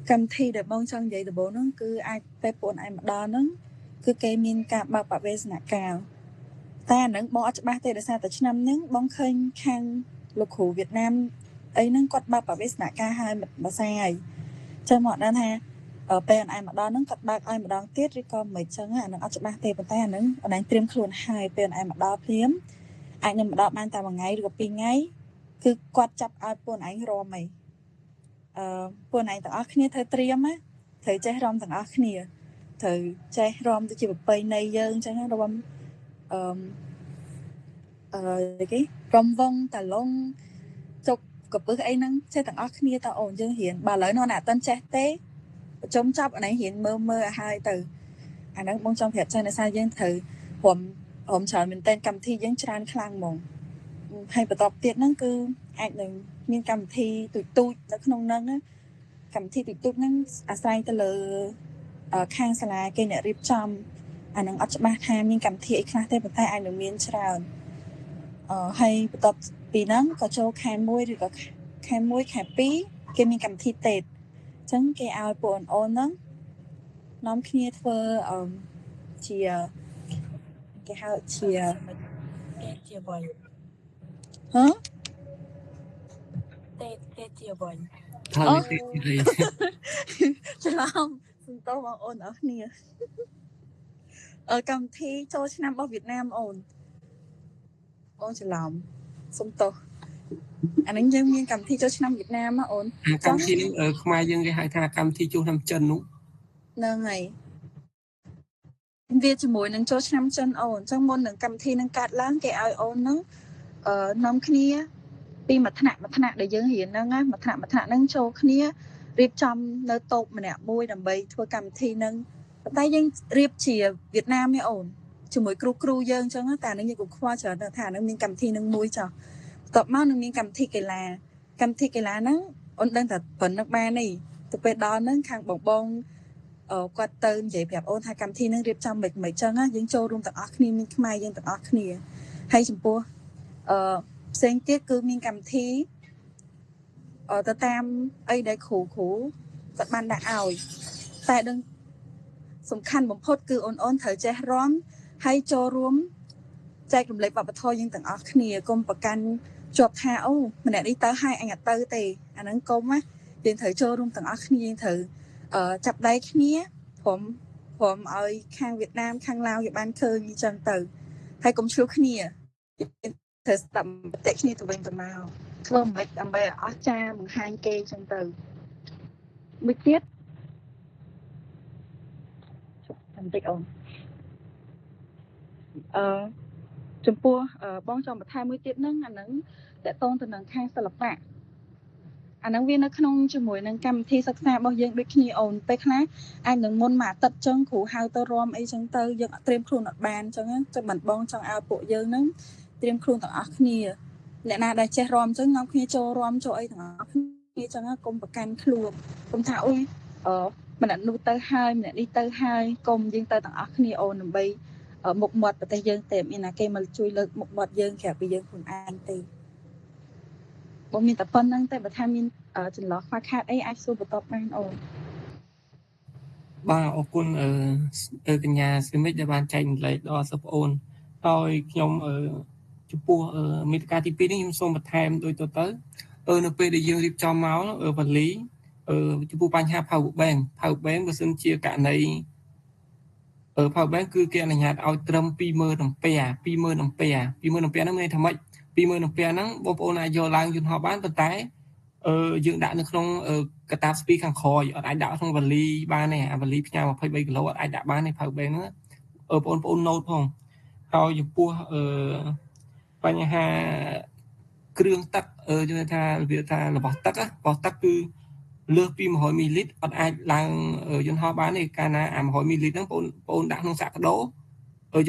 កម្មវិធីដែលបងចង់និយាយដំបូងហ្នឹងគឺអាចពេលពួកឯងមកដល់ហ្នឹងគឺគេមានការបើកបវេសនកាលតែអាហ្នឹងបងអត់ច្បាស់ទេដោយសារតែឆ្នាំហ្នឹងបងឃើញខាងលោកគ្រូវៀតណាមអីហ្នឹងគាត់បើកបវេសនកាលហើយភាសាហើយចឹងមកដល់ថាពេលអនឯងមកដល់ហ្នឹងគាត់បើកឲ្យម្ដងទៀតឬក៏មិនចឹងអាហ្នឹងអត់ច្បាស់ទេប៉ុន្តែអាហ្នឹងអនឯងត្រៀមខ្លួនហើយពេលអនឯងមកដល់ភ្លាមអាចនឹងមកដល់បានតែមួយថ្ងៃឬក៏ពីរថ្ងៃគឺគាត់ចាប់ឲ្យពួកឯងរំអីពួកឯងទាំងអស់គ្នាត្រូវត្រៀមណាត្រូវចេះរំទាំងអស់គ្នាត្រូវចេះរំទៅជាប្រពៃណីយើងចឹងរំអឺគេរំវងតឡុងចុកកពឹសអីហ្នឹងចេះទាំងអស់គ្នាតើអូនយើងរៀនបើឥឡូវនោះណាអត់ទាន់ចេះទេប្រជុំចប់អានេះរៀនមើលមើលឲ្យហើយទៅអាហ្នឹងបងចង់ប្រាប់ចឹងដោយសារយើងត្រូវរំរំច្រើនមែនទែនកម្មវិធីយើងច្រើនខ្លាំងហ្មងហើយបន្តទៀតហ្នឹងគឺអាចនឹងមានកម្មវិធីទូចទូចនៅក្នុងហ្នឹងកម្មវិធីទូចទូចហ្នឹងអាស្រ័យទៅលើខាងសាលាគេអ្នករៀបចំអាហ្នឹងអត់ច្បាស់ថាមានកម្មវិធីអីខ្លះទេប៉ុន្តែអាចនឹងមានច្រើនហើយបន្ទាប់ពីហ្នឹងក៏ចូលខែ1ឬក៏ខែ1ខែ2គេមានកម្មវិធីតេតអញ្ចឹងគេឲ្យពួកអូនហ្នឹងនាំគ្នាធ្វើជាគេហៅជាជាវ៉ៃហ៎តេតេជាវ៉ៃថានេះទេច្រឡំសំទោសបងអូនអរគ្នាកម្មវិធីចូលឆ្នាំរបស់វៀតណាមអូនអូនច្រឡំសុំទោសអានេះយើងមានកម្មវិធីចូលឆ្នាំវៀតណាមអូនកម្មវិធីនេះខ្មែរយើងគេហៅថាកម្មវិធីចូលឆ្នាំចិននោះហ្នឹងហើយវាជាមួយនឹងចូលឆ្នាំចិនអូនអញ្ចឹងមុននឹងកម្មវិធីនឹងកើតឡើងគេឲ្យអូនហ្នឹងនាំគ្នាពីមួយថ្នាក់មួយថ្នាក់ដែលយើងរៀនហ្នឹងណាមួយថ្នាក់មួយថ្នាក់ហ្នឹងចូលគ្នារៀបចំនៅតូបម្នាក់មួយដើម្បីធ្វើកម្មវិធីហ្នឹងប៉ុន្តែយើងរៀបជាវៀតណាមទេអូនជាមួយគ្រូគ្រូយើងអញ្ចឹងតែនឹងយើងក៏ខ្វល់ច្រើនថានឹងមានកម្មវិធីនឹងមួយចុះបន្ទាប់មកនឹងមានកម្មវិធីកីឡាកម្មវិធីកីឡាហ្នឹងអូនដឹងតែប៉ុណ្្នឹងបានទេទៅពេលដល់ហ្នឹងខាងបងបងគាត់ទៅនិយាយប្រាប់អូនថាកម្មវិធីហ្នឹងរៀបចំមិនមិនអញ្ចឹងយើងចូលរួមទាំងអស់គ្នាមានខ្មែរយើងទាំងអស់គ្នាហើយចំពោះផ្សេងទៀតគឺមានកម្មវិធីទៅតាមអីដែលគ្រូគ្រូគាត់បានដាក់ឲ្យតែដឹងសំខាន់បំផុតគឺអូនអូនត្រូវចេះរំហើយចូលរួមចែករំលែកវប្បធម៌យើងទាំងអស់គ្នាកុំប្រកាន់ជាប់ថាអូម្នាក់នេះទៅហើយអញអត់ទៅទេអាហ្នឹងកុំណាយើងត្រូវចូលរួមទាំងអស់គ្នាយើងត្រូវចាប់ដៃគ្នាព្រមព្រមឲ្យខាងវៀតណាមខាងឡាវគេបានឃើញអញ្ចឹងទៅហើយកុំឆ្លោះគ្នាត្រូវស្ដាប់មតិគ្នាទៅវិញទៅមកធ្វើមិនដើម្បីឲ្យអស្ចារ្យបង្ហាញគេអញ្ចឹងទៅមួយទៀតបន្តិចអូនចំពោះបងចង់បន្ថែមមួយទៀតហ្នឹងអាហ្នឹងតកតងទៅនឹងខាងសិល្បៈ អាហ្នឹងវានៅក្នុងជាមួយនឹងកម្មវិធីសិក្សារបស់យើងដូចគ្នាអូនពេលខ្លះអាចនឹងមុនមួយអាទិត្យចឹងគ្រូហៅទៅរាំអីចឹងទៅយើងអត់ត្រៀមខ្លួនអត់បានចឹងចឹងមិនបងចង់ឲ្យពួកយើងហ្នឹងត្រៀមខ្លួនទាំងអស់គ្នាអ្នកណាដែលចេះរាំចឹងនាំគ្នាចូលរាំចូលអីទាំងអស់គ្នាចឹងកុំប្រកាន់ខ្លួនកុំថាអុយអឺម្នាក់នោះទៅហើយម្នាក់នេះទៅហើយកុំយើងទៅទាំងអស់គ្នាអូនដើម្បីមុខមាត់ប្រទេសយើងទេមានណាគេមកជួយលើកមុខមាត់យើងក្រៅពីយើងខ្លួនឯងទេបងមានតែប៉ុណ្្នឹងតែបើថាមានចន្លោះខ្វះខាតអីអាចសួរបន្តបានអូន បាទអរគុណអឺកញ្ញាស្មិចដែលបានចែករំលែកដល់សិស្សប្អូនហើយខ្ញុំអឺចំពោះមេតិកាទី2នេះខ្ញុំសូមបន្ថែមដូចទៅទៅនៅពេលដែលយើងរៀបចំមកវ៉ាលីចំពោះបញ្ហា power bank power bank បើសិនជាករណី power bank គឺគេអនុញ្ញាតឲ្យត្រឹម20000អំពែ20000អំពែ20000អំពែហ្នឹងមានន័យថាម៉េច20000អំពែហ្នឹងបងប្អូនអាចយកឡើងយន្តហោះបានប៉ុន្តែយើងដាក់នៅក្នុងកតាបស្ពីខាងក្រោយអត់អាចដាក់ក្នុងវ៉ាលីបានទេអាវ៉ាលីផ្ញើ23គីឡូអត់អាចដាក់បានទេ power bank ហ្នឹងបងប្អូន note ផងហើយចំពោះបញ្ហាគ្រឿងទឹកយើងថារបៀបថារបស់ទឹករបស់ទឹកគឺលើសពី100មីលីលីត្រអត់អាចឡើងយន្តហោះបានទេកាលណាអា100មីលីលីត្រហ្នឹងបងប្អូនដាក់ក្នុងសាក់កដោ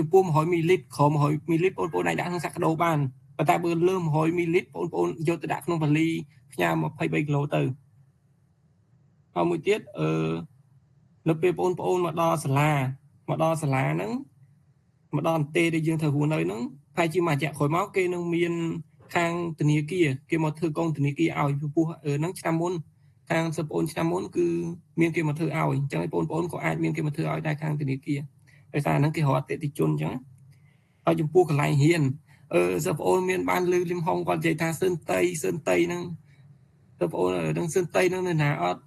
ចំពោះ100មីលីលីត្រក្រោម100មីលីលីត្របងប្អូនអាចដាក់ក្នុងសាក់កដោបានប៉ុន្តែបើលើស100មីលីលីត្របងប្អូនយកទៅដាក់ក្នុងវ៉ាលីផ្ញើ23គីឡូទៅហើយមួយទៀតនៅពេលបងប្អូនមកដល់សាលាមកដល់សាលាហ្នឹងមកដល់អន្ទេដែលយើងត្រូវរស់នៅហ្នឹងប្រហែលជាមួយរយៈក្រោយមកគេនឹងមានខាងធនាគារគេមកធ្វើកងធនាគារឲ្យពីព្រោះហ្នឹងឆ្នាំមុនខាងសិស្សប្អូនឆ្នាំមុនគឺមានគេមកធ្វើឲ្យអញ្ចឹងបងប្អូនក៏អាចមានគេមកធ្វើឲ្យដែរខាងធនាគារដោយសារហ្នឹងគេរកអតិថិជនអញ្ចឹងហើយចំពោះកន្លែងរៀនសិស្សប្អូនមានបានលឺលឹមហុងគាត់និយាយថាសឿនតៃសឿនតៃហ្នឹងសិស្សប្អូននឹងសឿនតៃហ្នឹងនៅណាអត់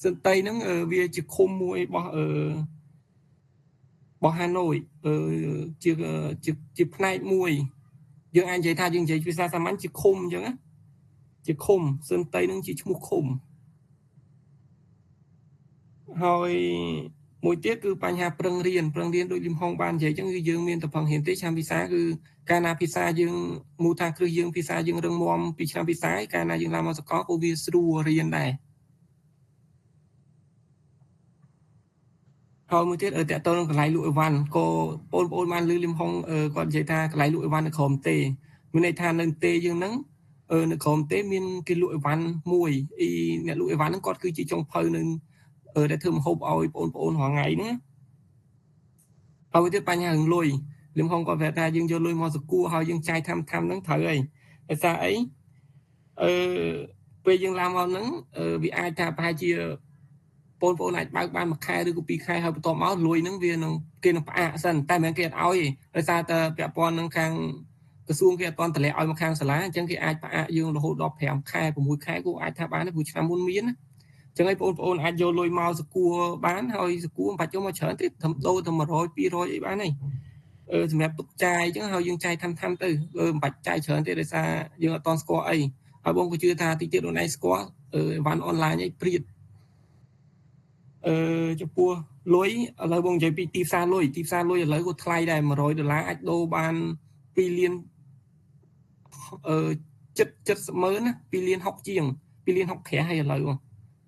សឿនតៃហ្នឹងវាជាឃុំមួយរបស់របស់ហាណូយជាជាផ្នែកមួយយើងអាចនិយាយថាយើងនិយាយភាសាសាមញ្ញជាឃុំអញ្ចឹងណាជាឃុំសឿនតៃនឹងជាឈ្មោះឃុំហើយមួយទៀតគឺបញ្ហាប្រឹងរៀនប្រឹងរៀនដូចលឹមហុងបាននិយាយអញ្ចឹងគឺយើងមានតែប្រឹងរៀនទេឆ្នាំភាសាគឺកាលណាភាសាយើងមូលដ្ឋានគ្រឹះយើងភាសាយើងរឹងមាំពីឆ្នាំភាសាកាលណាយើងឡើងមកសកលក៏វាស្រួលរៀនដែរហើយមួយទៀតតើតើនឹងកន្លែងលក់អីវ៉ាន់ក៏បងប្អូនបានលឺលឹមហុងគាត់និយាយថាកន្លែងលក់អីវ៉ាន់នៅក្រោមទេមានន័យថានៅទេយើងហ្នឹងនៅក្រោមទេមានគេលក់អីវ៉ាន់មួយអីអ្នកលក់អីវ៉ាន់ហ្នឹងគាត់គឺជាចុងភៅនឹងដែលធ្វើម្ហូបឲ្យបងប្អូនរាល់ថ្ងៃហ្នឹងហើយទៀតបញ្ហារឿងលុយលឹមហុងគាត់ប្រាប់ថាយើងយកលុយមកសកួរហើយយើងចាយធ្វើហ្នឹងត្រូវហើយដោយសារអីពេលយើងឡើងមកហ្នឹងវាអាចថាប្រហែលជាបងប្អូនអាចបើកបានមួយខែឬក៏ពីរខែហើយបន្ទាប់មកលុយហ្នឹងវានឹងគេនឹងផ្អាកសិនតែមិនមែនគេអត់ឲ្យទេដោយសារតែពាក់ព័ន្ធនឹងខាងក្រសួងគេអត់ទាន់តម្លាក់ឲ្យមកខាងសាលាអញ្ចឹងគេអាចផ្អាកយើងរហូតដល់5ខែ6ខែក៏អាចថាបានដែរព្រោះឆ្នាំមុនមានណាអញ្ចឹងឯងបងប្អូនអាចយកលុយមកសកួរបានហើយសកួរមិនបាច់យកមកច្រើនទេត្រឹមដូរតែ100 200អីបានហើយសម្រាប់ទុកចាយអញ្ចឹងហើយយើងចាយធ្វើទៅមិនបាច់ចាយច្រើនទេដោយសារយើងអត់ទាន់ស្គាល់អីហើយបងក៏ជឿថាតិចទៀតខ្លួនឯងស្គាល់អីវ៉ាន់អនឡាញអីព្រៀតចំពោះលុយឥឡូវបងនិយាយពីទីផ្សារលុយទីផ្សារលុយឥឡូវក៏ថ្លៃដែរ100ដុល្លារអាចដូរបាន2លាន70ម៉ឺនណា2លាន6ជាង2លាន6ក្រាស់ហើយឥឡូវ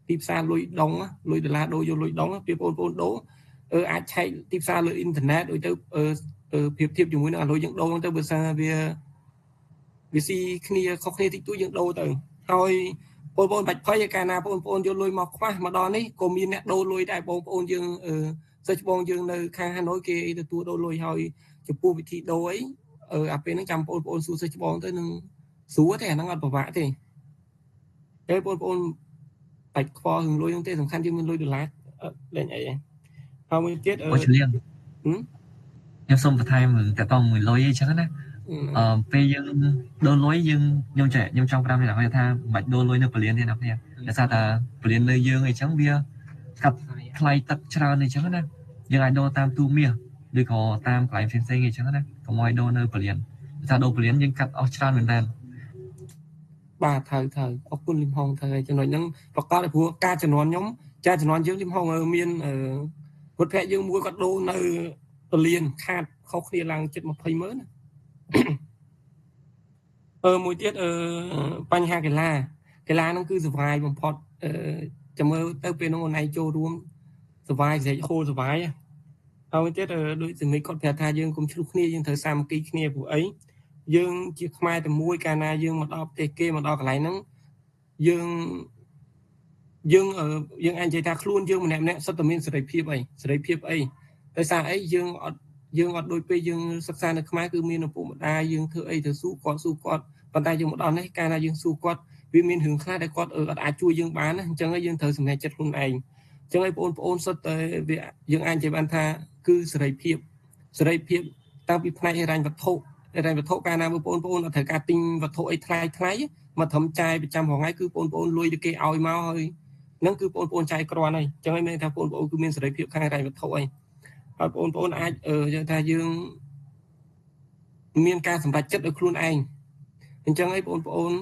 ទីផ្សារលុយដុងលុយដុល្លារដូរយកលុយដុងពេលបងប្អូនដូរអាចឆែកទីផ្សារលើអ៊ីនធឺណិតដូចទៅប្រៀបធៀបជាមួយនឹងអាលុយយើងដូរទៅបើសិនវាស៊ីគ្នាខុសគ្នាតិចតួចយើងដូរទៅហើយបងប្អូនបាច់ភ័យឯកាលណាបងប្អូនយកលុយមកខ្វះមកដល់នេះក៏មានអ្នកដូរលុយដែរបងប្អូនយើងសិស្សច្បងយើងនៅខាងហាណូយគេទទួលដូរលុយហើយចំពោះវិធីដូរអីអាពេលហ្នឹងចាំបងប្អូនសួរសិស្សច្បងទៅនឹងស្រួលទេអាហ្នឹងអត់ពិបាកទេពេលបងប្អូនបាច់ខ្វល់រឿងលុយហ្នឹងទេសំខាន់យើងមានលុយដុល្លារលេងអីហើយមួយទៀតអូឆ្លៀងខ្ញុំសូមបន្ថែមរឿងតកតងមួយលុយអីចឹងណាពេលយើងដូរលុយយើងខ្ញុំចេះខ្ញុំចង់ប្រាប់អ្នកនរថាមិនបាច់ដូរលុយនៅពលានទេអ្នកនរដោយសារតែពលាននៅយើងអីចឹងវាកាត់ថ្លៃទឹកច្រើនអីចឹងណាយើងអាចដូរតាមទូមាសឬក៏តាមកន្លែងផ្សេងៗអីចឹងណាកុំឲ្យដូរនៅពលានដោយសារដូរពលានយើងកាត់អស់ច្រើនមែនតើបាទត្រូវអរគុណលឹមហុងត្រូវហើយចំណុចហ្នឹងប្រកាសព្រោះការជំនាន់ខ្ញុំចាជំនាន់យើងលឹមហុងមានវត្តភ័ក្រយើងមួយគាត់ដូរនៅពលានខាតខុសគ្នាឡើងជិត20ម៉ឺនណាមួយទៀតបញ្ហាកីឡា កីឡាហ្នឹងគឺសប្បាយបំផុតអឺចាំមើលទៅពេលនោះអូនឯងចូលរួមសប្បាយស្រែកហូរសប្បាយហើយទៀតដូចសមិទ្ធគាត់ប្រាប់ថាយើងកុំឆ្លោះគ្នាយើងត្រូវសាមគ្គីគ្នាព្រោះអីយើងជាខ្មែរតែមួយកាលណាយើងមកដល់ប្រទេសគេមកដល់កន្លែងហ្នឹងយើងយើងយើងអាចនិយាយថាខ្លួនយើងម្នាក់ម្នាក់សុទ្ធតែមានសេរីភាពអីសេរីភាពអីដោយសារអីយើងអត់ដូចពេលយើងសិក្សានៅខ្មែរគឺមានឪពុកម្ដាយយើងធ្វើអីទៅស៊ូគាត់ស៊ូគាត់ប៉ុន្តែយើងមកដល់នេះកាលណាយើងស៊ូគាត់វាមានរឿងខ្លះដែលគាត់អត់អាចជួយយើងបានណាអញ្ចឹងយើងត្រូវសម្រេចចិត្តខ្លួនឯងអញ្ចឹងឲ្យបងប្អូនសុទ្ធតែវាយើងអាចនិយាយបានថាគឺសេរីភាពសេរីភាពតាំងពីផ្នែកហិរញ្ញវត្ថុហិរញ្ញវត្ថុកាលណាបងប្អូនអត់ត្រូវការទិញវត្ថុអីថ្លៃថ្លៃមកត្រឹមចាយប្រចាំរាល់ថ្ងៃគឺបងប្អូនលុយទៅគេឲ្យមកហើយហ្នឹងគឺបងប្អូនចាយគ្រាន់ហើយអញ្ចឹងហើយមានថាបងប្អូនគឺមានសេរីភាពខាងហិរញ្ញវត្ថុអីហើយបងប្អូនអាចយើងថាយើងមានការសម្រេចចិត្តដោយខ្លួនឯងអញ្ចឹងហើយបងប្អូន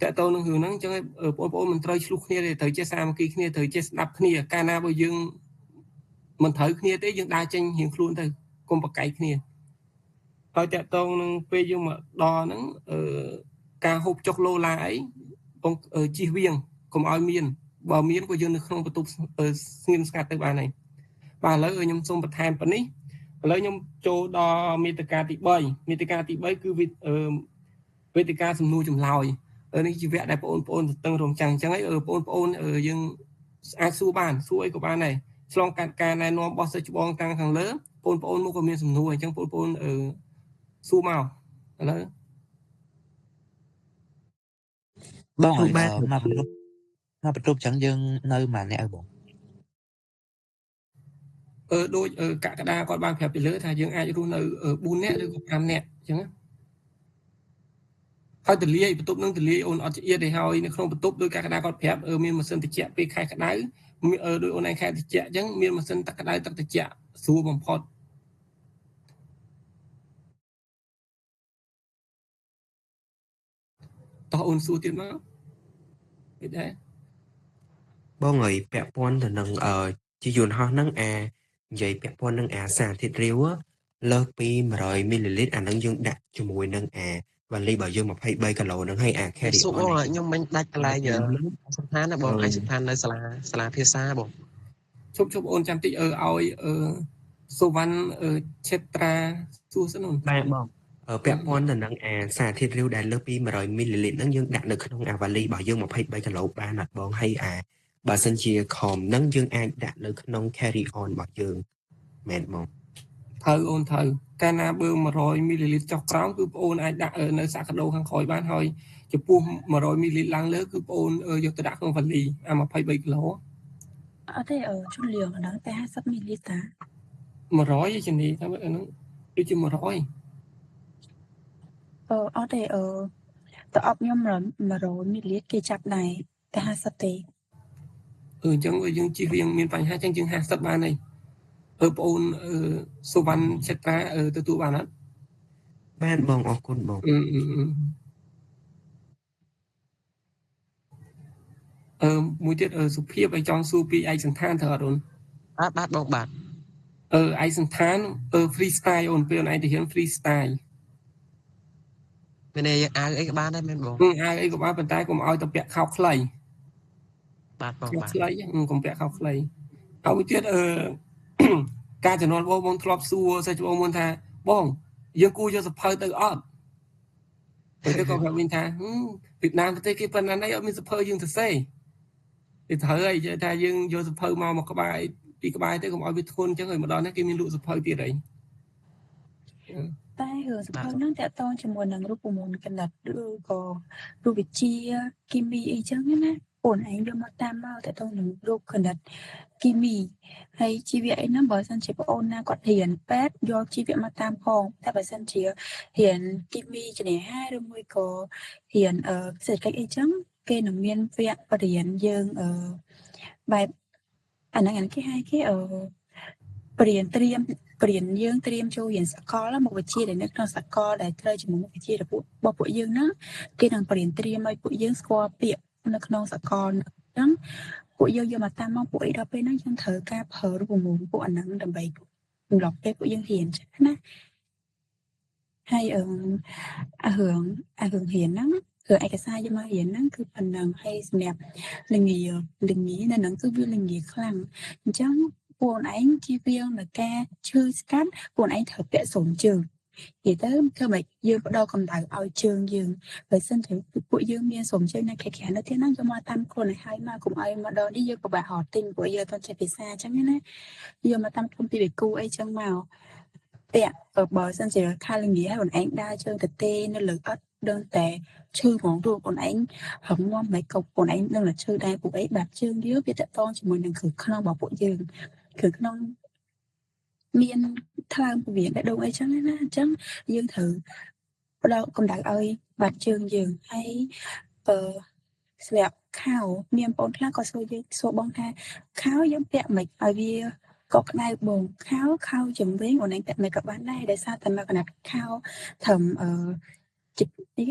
តើតើនឹងរឿងហ្នឹងអញ្ចឹងហើយបងប្អូនមិនត្រូវឆ្លោះគ្នាទេត្រូវចេះសាមគ្គីគ្នាត្រូវចេះស្ដាប់គ្នាកាលណាបើយើងមិនត្រូវគ្នាទេយើងដើរចេញរៀងខ្លួនទៅកុំប្រកែកគ្នាហើយតើតើនឹងពេលយើងមកដល់ហ្នឹងការហូបចុកឡូឡាអីបងជិះវៀងកុំឲ្យមានបើមានក៏យើងនៅក្នុងបន្ទប់ស្ងៀមស្ងាត់ទៅបានហើយបាទឥឡូវខ្ញុំសូមបន្ថែមប៉ុណ្នេះឥឡូវខ្ញុំចូលដល់មាតិកាទី3មាតិកាទី3គឺវេទិកាសំណួរចម្លើយនេះជាវគ្គដែលបងប្អូនទទឹងរង់ចាំងអញ្ចឹងហើយបងប្អូនយើងអាចសួរបានសួរអីក៏បានដែរឆ្លងកាត់ការណែនាំរបស់សិស្សច្បងតាំងខាងលើបងប្អូនមកក៏មានសំណួរអញ្ចឹងបងប្អូនសួរមកឥឡូវបងមកបន្ទប់មកបន្ទប់អញ្ចឹងយើងនៅមួយអ្នកឲ្យបងដូចកក្កដាគាត់បានប្រាប់ពីលើថាយើងអាចរស់នៅ4នាក់ឬក៏5នាក់អញ្ចឹងហើយទលាយបន្ទប់នឹងទលាយអូនអត់ចៀតទេហើយនៅក្នុងបន្ទប់ដោយកក្កដាគាត់ប្រាប់មានម៉ាស៊ីនត្រជាក់ពេលខែក្តៅដោយអូនឯងខែត្រជាក់អញ្ចឹងមានម៉ាស៊ីនទឹកក្តៅទឹកត្រជាក់ស្រួលបំផុតតោះអូនសួរទៀតមកគេដែរបងអើយពាក់ព័ន្ធទៅនឹងជាយន្តហោះហ្នឹងអានិយាយពាក់ព័ន្ធនឹងអាសារធាតុរាវលើសពី100មីលីលីត្រអាហ្នឹងយើងដាក់ជាមួយនឹងអាវ៉ាលីរបស់យើង23គីឡូហ្នឹងហើយអា carry on បងខ្ញុំមិញដាច់កន្លែងសន្តានណាបងឯកសន្តាននៅសាលាភាសាបងជប់អូនចាំតិចឲ្យសុវណ្ណឆេត្រាសួរសិនអូនបាទបងពាក់ព័ន្ធទៅនឹងអាសារធាតុរាវដែលលើសពី100មីលីលីត្រហ្នឹងយើងដាក់នៅក្នុងអាវ៉ាលីរបស់យើង23គីឡូបានអត់បងហើយអាបើសិនជាខំហ្នឹងយើងអាចដាក់នៅក្នុង carry on របស់យើងមែនបងត្រូវអូនត្រូវកាលណាបើ100មីលីលីត្រចុះក្រោមគឺបងអូនអាចដាក់នៅសាក់កាដូខាងក្រោយបានហើយចំពោះ100មីលីលីត្រឡើងលើគឺបងអូនយកទៅដាក់ក្នុងវ៉ាលីអា23គីឡូអត់ទេជន់លៀងហ្នឹងតែ50មីលីលីត្រតា100ឯជំនាញថាហ្នឹងដូចជា100អត់ទេទៅអប់ខ្ញុំ100មីលីលីត្រគេចាប់ដែរតែ50ទេអញ្ចឹងយើងជិះវាមានបញ្ហាអញ្ចឹងយើង50បានហើយបងអូនសុវណ្ណឆេត្រាទទួលបានអត់បានបងអរគុណបងមួយទៀតសុភាពឲ្យចង់សួរពីឯកសន្តានត្រូវអត់អូនបាទបងបាទឯកសន្តាន free style អូនពេលអូនឯងទៅរៀន free style មានអាវអីក៏បានដែរមែនបងអាវអីក៏បានប៉ុន្តែកុំឲ្យទៅពាក់ខោខ្លីបាទបងបាទខ្លីកុំពាក់ខោខ្លីហើយមួយទៀតការជំនាន់បងធ្លាប់សួរសិស្សបងមុនថាបងយើងគួរយកសភៅទៅអត់ទៅក៏ប្រាប់វិញថាវៀតណាមប្រទេសគេប៉ុណ្ណានេះអត់មានសភៅយើងទៅសេវាត្រូវហើយថាយើងយកសភៅមកក្បែរពីក្បែរទៅកុំឲ្យវាធ្ងន់អញ្ចឹងហើយមកដល់នេះគេមានលក់សភៅទៀតអីតែរឿងសភៅហ្នឹងតាក់ទងជាមួយនឹងរូបមន្តគណិតឬក៏រូបវិទ្យាគីមីអីចឹងណាអូនឯងយកមកតាមមកតទៅនឹងរូបគណិតគីមីហើយជីវៈអីហ្នឹងបើសិនជាបងអូនណាគាត់រៀនពេទ្យយកជីវៈមកតាមផងតែបើសិនជារៀនគីមីជំនាញឬមួយក៏រៀនសេដ្ឋកិច្ចអីចឹងគេនឹងមានវគ្គបរៀនយើងបែបអាហ្នឹងគេហៅគេបរៀនត្រៀមបរៀនយើងត្រៀមចូលរៀនសកលមុខវិជ្ជាដែលនៅក្នុងសកលដែលត្រូវជាមួយមុខវិជ្ជារបស់ពួកយើងហ្នឹងគេនឹងបរៀនត្រៀមឲ្យពួកយើងស្គាល់ពាក្យនៅក្នុងសកលហ្នឹងពួកយើងយកមកតាមមកពួកអីដល់ពេលហ្នឹងយើងត្រូវការប្រើរូបមន្តពួកអាហ្នឹងដើម្បីកំឡុងពេលពួកយើងរៀនចឹងណាហើយអារឿងរៀនហ្នឹង គឺឯកសារយកមករៀនហ្នឹងគឺប៉ុណ្ណឹងហើយសម្រាប់លងាលងានៅហ្នឹងគឺវាលងាខ្លាំងអញ្ចឹងពួកឯងជៀសវាងនៅការឈឺស្កាត់ពួកឯងត្រូវពាក់ស្រោមជើងនិយាយទៅធ្វើម៉េចយើងផ្ដល់កម្ដៅឲ្យជើងយើងបើសិនជាពួកយើងមានស្រោមជើងនៅខែក្រៅនៅទីហ្នឹងយកមកតាមខ្លួនឲ្យហើយមកកុំឲ្យមកដល់នេះយើងពិបាករត់ទិញព្រោះយើងអត់ចេះភាសាអញ្ចឹងណាយកមកតាមខ្លួនពីបេគូអីចឹងមកពាក់បើសិនជាខាលងាឲ្យខ្លួនឯងដើរជើងទៅទេនៅលើអត់ដឹងតែឈឺហ្មងទូខ្លួនឯងរងំមិនក៏ខ្លួនឯងនឹងតែឈឺដែរពួកអីបាត់ជើងយើងវាតកតងជាមួយនឹងគ្រឿងក្នុងរបស់ពួកយើងគ្រឿងក្នុងមានថ្លើមពវៀនបេះដូងអីចឹងណាអញ្ចឹងយើងត្រូវផ្ដល់កម្ដៅឲ្យបាត់ជើងយើងហើយអឺសម្រាប់ខោមានបងខ្លះក៏សួរយើងសួរបងថាខោយើងពាក់មិនឲ្យវាក៏ក្តៅបងខោខោជំវិញអូនឯងពាក់មិនក៏បានដែរដោយសារតែមកកណាត់ខោត្រឹមអឺជិះនេះ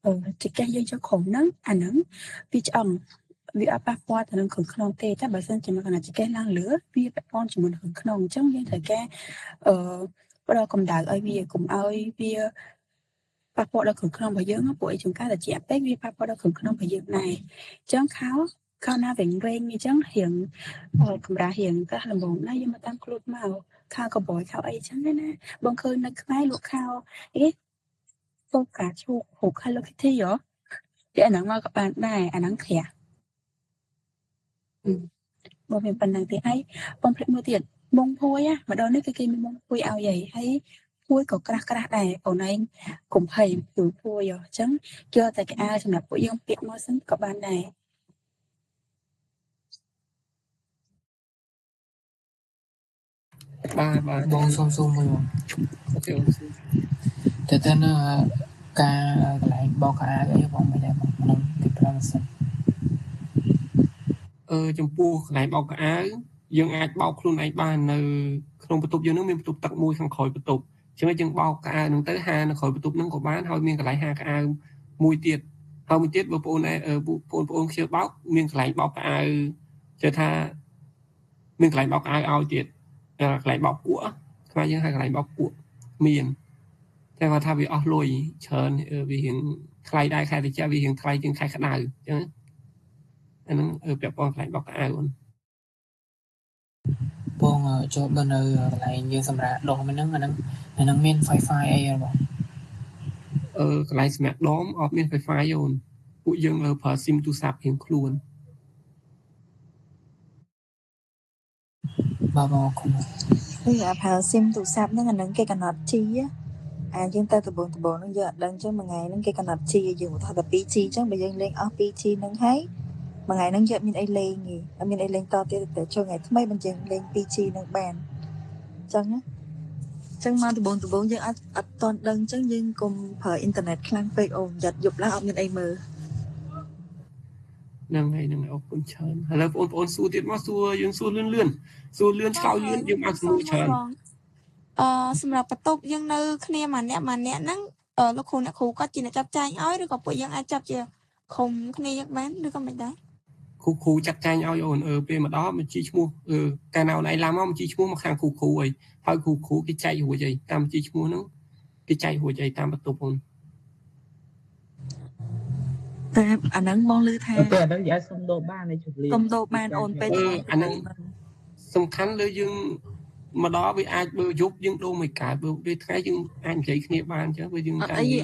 អឺចកេះយើងចូលក្រុមហ្នឹងអាហ្នឹងវាឆ្អឹងវាអត់ប៉ះពាល់ទៅនឹងគ្រឿងក្នុងទេតែបើសិនជាមកកណាត់ចកេះឡើងលើវាពាក់ព័ន្ធជាមួយនឹងគ្រឿងក្នុងអញ្ចឹងយើងត្រូវការអឺផ្ដល់កម្ដៅឲ្យវាកុំឲ្យវាប៉ះពាល់ដល់គ្រឿងក្នុងរបស់យើងពួកអីជួនកាលតែជាពេកវាប៉ះពាល់ដល់គ្រឿងក្នុងរបស់យើងដែរអញ្ចឹងខោខោណាវែងវែងអញ្ចឹងរៀងកម្រាស់រៀងក្រាស់ល្មមណាយើងមកតាមខ្លួនមកខោកបយខោអីអញ្ចឹងណាបងឃើញនៅខ្មែរលក់ខោអីពកកាឈូកហូក Hello Kitty ហ៎ពីអាហ្នឹងមកក៏បានដែរអាហ្នឹងក្រាស់បងមានប៉ុណ្្នឹងទេអីបងភ្លេចមួយទៀតមុងភួយណាម្ដងនេះគឺគេមានមុងភួយឲ្យហីហើយភួយក៏ក្រាស់ក្រាស់ដែរអូនឯងកុំភ័យគឺភួយអញ្ចឹងយកតែកៅអៅសម្រាប់ពួកយើងពាក់មកសិនក៏បានដែរ បាទបាទ បងសុំសួរមួយបង អូខេអូន តើតើនៅការកន្លែងបោកខោអាវអីបងមិនដែរបងក្នុងទីប្រាំសិន អឺចំពោះកន្លែងបោកខោអាវយើងអាចបោកខ្លួនឯងបាននៅក្នុងបន្ទប់យើងនឹងមានបន្ទប់ទឹកមួយខាងក្រោយបន្ទប់អញ្ចឹងយើងបោកខោអាវនឹងទៅហានៅក្រោយបន្ទប់នឹងក៏បានហើយមានកន្លែងហាខោអាវមួយទៀតហើយមួយទៀតបើបងប្អូនបងប្អូនខ្ជិលបោកមានកន្លែងបោកខោអាវជឿថាមានកន្លែងបោកខោអាវឲ្យទៀតកន្លែងបោកគក់ខ្មែរយើងហៅកន្លែងបោកគក់មានតែគាត់ថាវាអស់លុយច្រើនវារៀងថ្លៃដែរខែតិចវារៀងថ្លៃជាងខែក្តៅអញ្ចឹងអាហ្នឹងពាក់ព័ន្ធកន្លែងបោកខោអាវអូន បងចូលដល់នៅកន្លែងយើងសម្រាប់ដមហ្នឹងអាហ្នឹងអាហ្នឹងមាន Wi-Fi អីអត់បង អឺកន្លែងសម្រាប់ដមអត់មាន Wi-Fi អូនពួកយើងប្រើ SIM ទូរស័ព្ទរៀងខ្លួន បាទបងអរគុណ នេះអាប្រើ SIM ទូរស័ព្ទហ្នឹងអាហ្នឹងគេកំណត់ G អាយើងទៅដំបងដំបងហ្នឹងយើងអត់ដឹងអញ្ចឹងមួយថ្ងៃហ្នឹងគេកំណត់ G ឲ្យយើងឧទាហរណ៍តែ 2G អញ្ចឹងបើយើងលេងអស់ 2G ហ្នឹងហើយមួយថ្ងៃហ្នឹងយើងអត់មានអីលេងទេអត់មានអីលេងតទៀតតែចូលថ្ងៃថ្មីមិនយើងលេង 2G ហ្នឹងបានអញ្ចឹងណាអញ្ចឹងមកដំបងដំបងយើងអត់អត់តន់ដឹងអញ្ចឹងយើងកុំប្រើអ៊ីនធឺណិតខ្លាំងពេកអូនយ៉ាត់យប់ឡើងអត់មានអីមើល ហ្នឹងហើយហ្នឹងហើយអរគុណច្រើនឥឡូវបងប្អូនសួរទៀតមកសួរយើងសួរលឿនលឿនសួរលឿនឆ្លើយលឿនយើងឲ្យសំណួរច្រើន បងអឺសម្រាប់បន្ទប់យើងនៅគ្នាម្នាក់ម្នាក់ហ្នឹងលោកគ្រូអ្នកគ្រូគាត់ជាអ្នកចាត់ចែងឲ្យឬក៏ពួកយើងអាចចាប់ជាក្រុមគ្នាយើងបានឬក៏មិនដែរ គ្រូគ្រូចាត់ចែងឲ្យអូនអឺពេលមកដល់បញ្ជីឈ្មោះអឺកាលណាអូនឯងឡើងមកបញ្ជីឈ្មោះមកខាងគ្រូគ្រូអីហើយគ្រូគ្រូគេចែករួចអីតាមបញ្ជីឈ្មោះហ្នឹងគេចែករួចអីតាមបន្ទប់អូន តែអាហ្នឹងបងឮថា ពេលអាហ្នឹងយើងអាចសុំដូរបានឯជម្រាប សុំដូរបានអូនពេល អឺអាហ្នឹងសំខាន់លើយើងមកដល់វាអាចបើយប់យើងដូរមិនកើតបើពេលថ្ងៃយើងអាចនិយាយគ្នាបានអញ្ចឹងបើយើង អត់អីទេ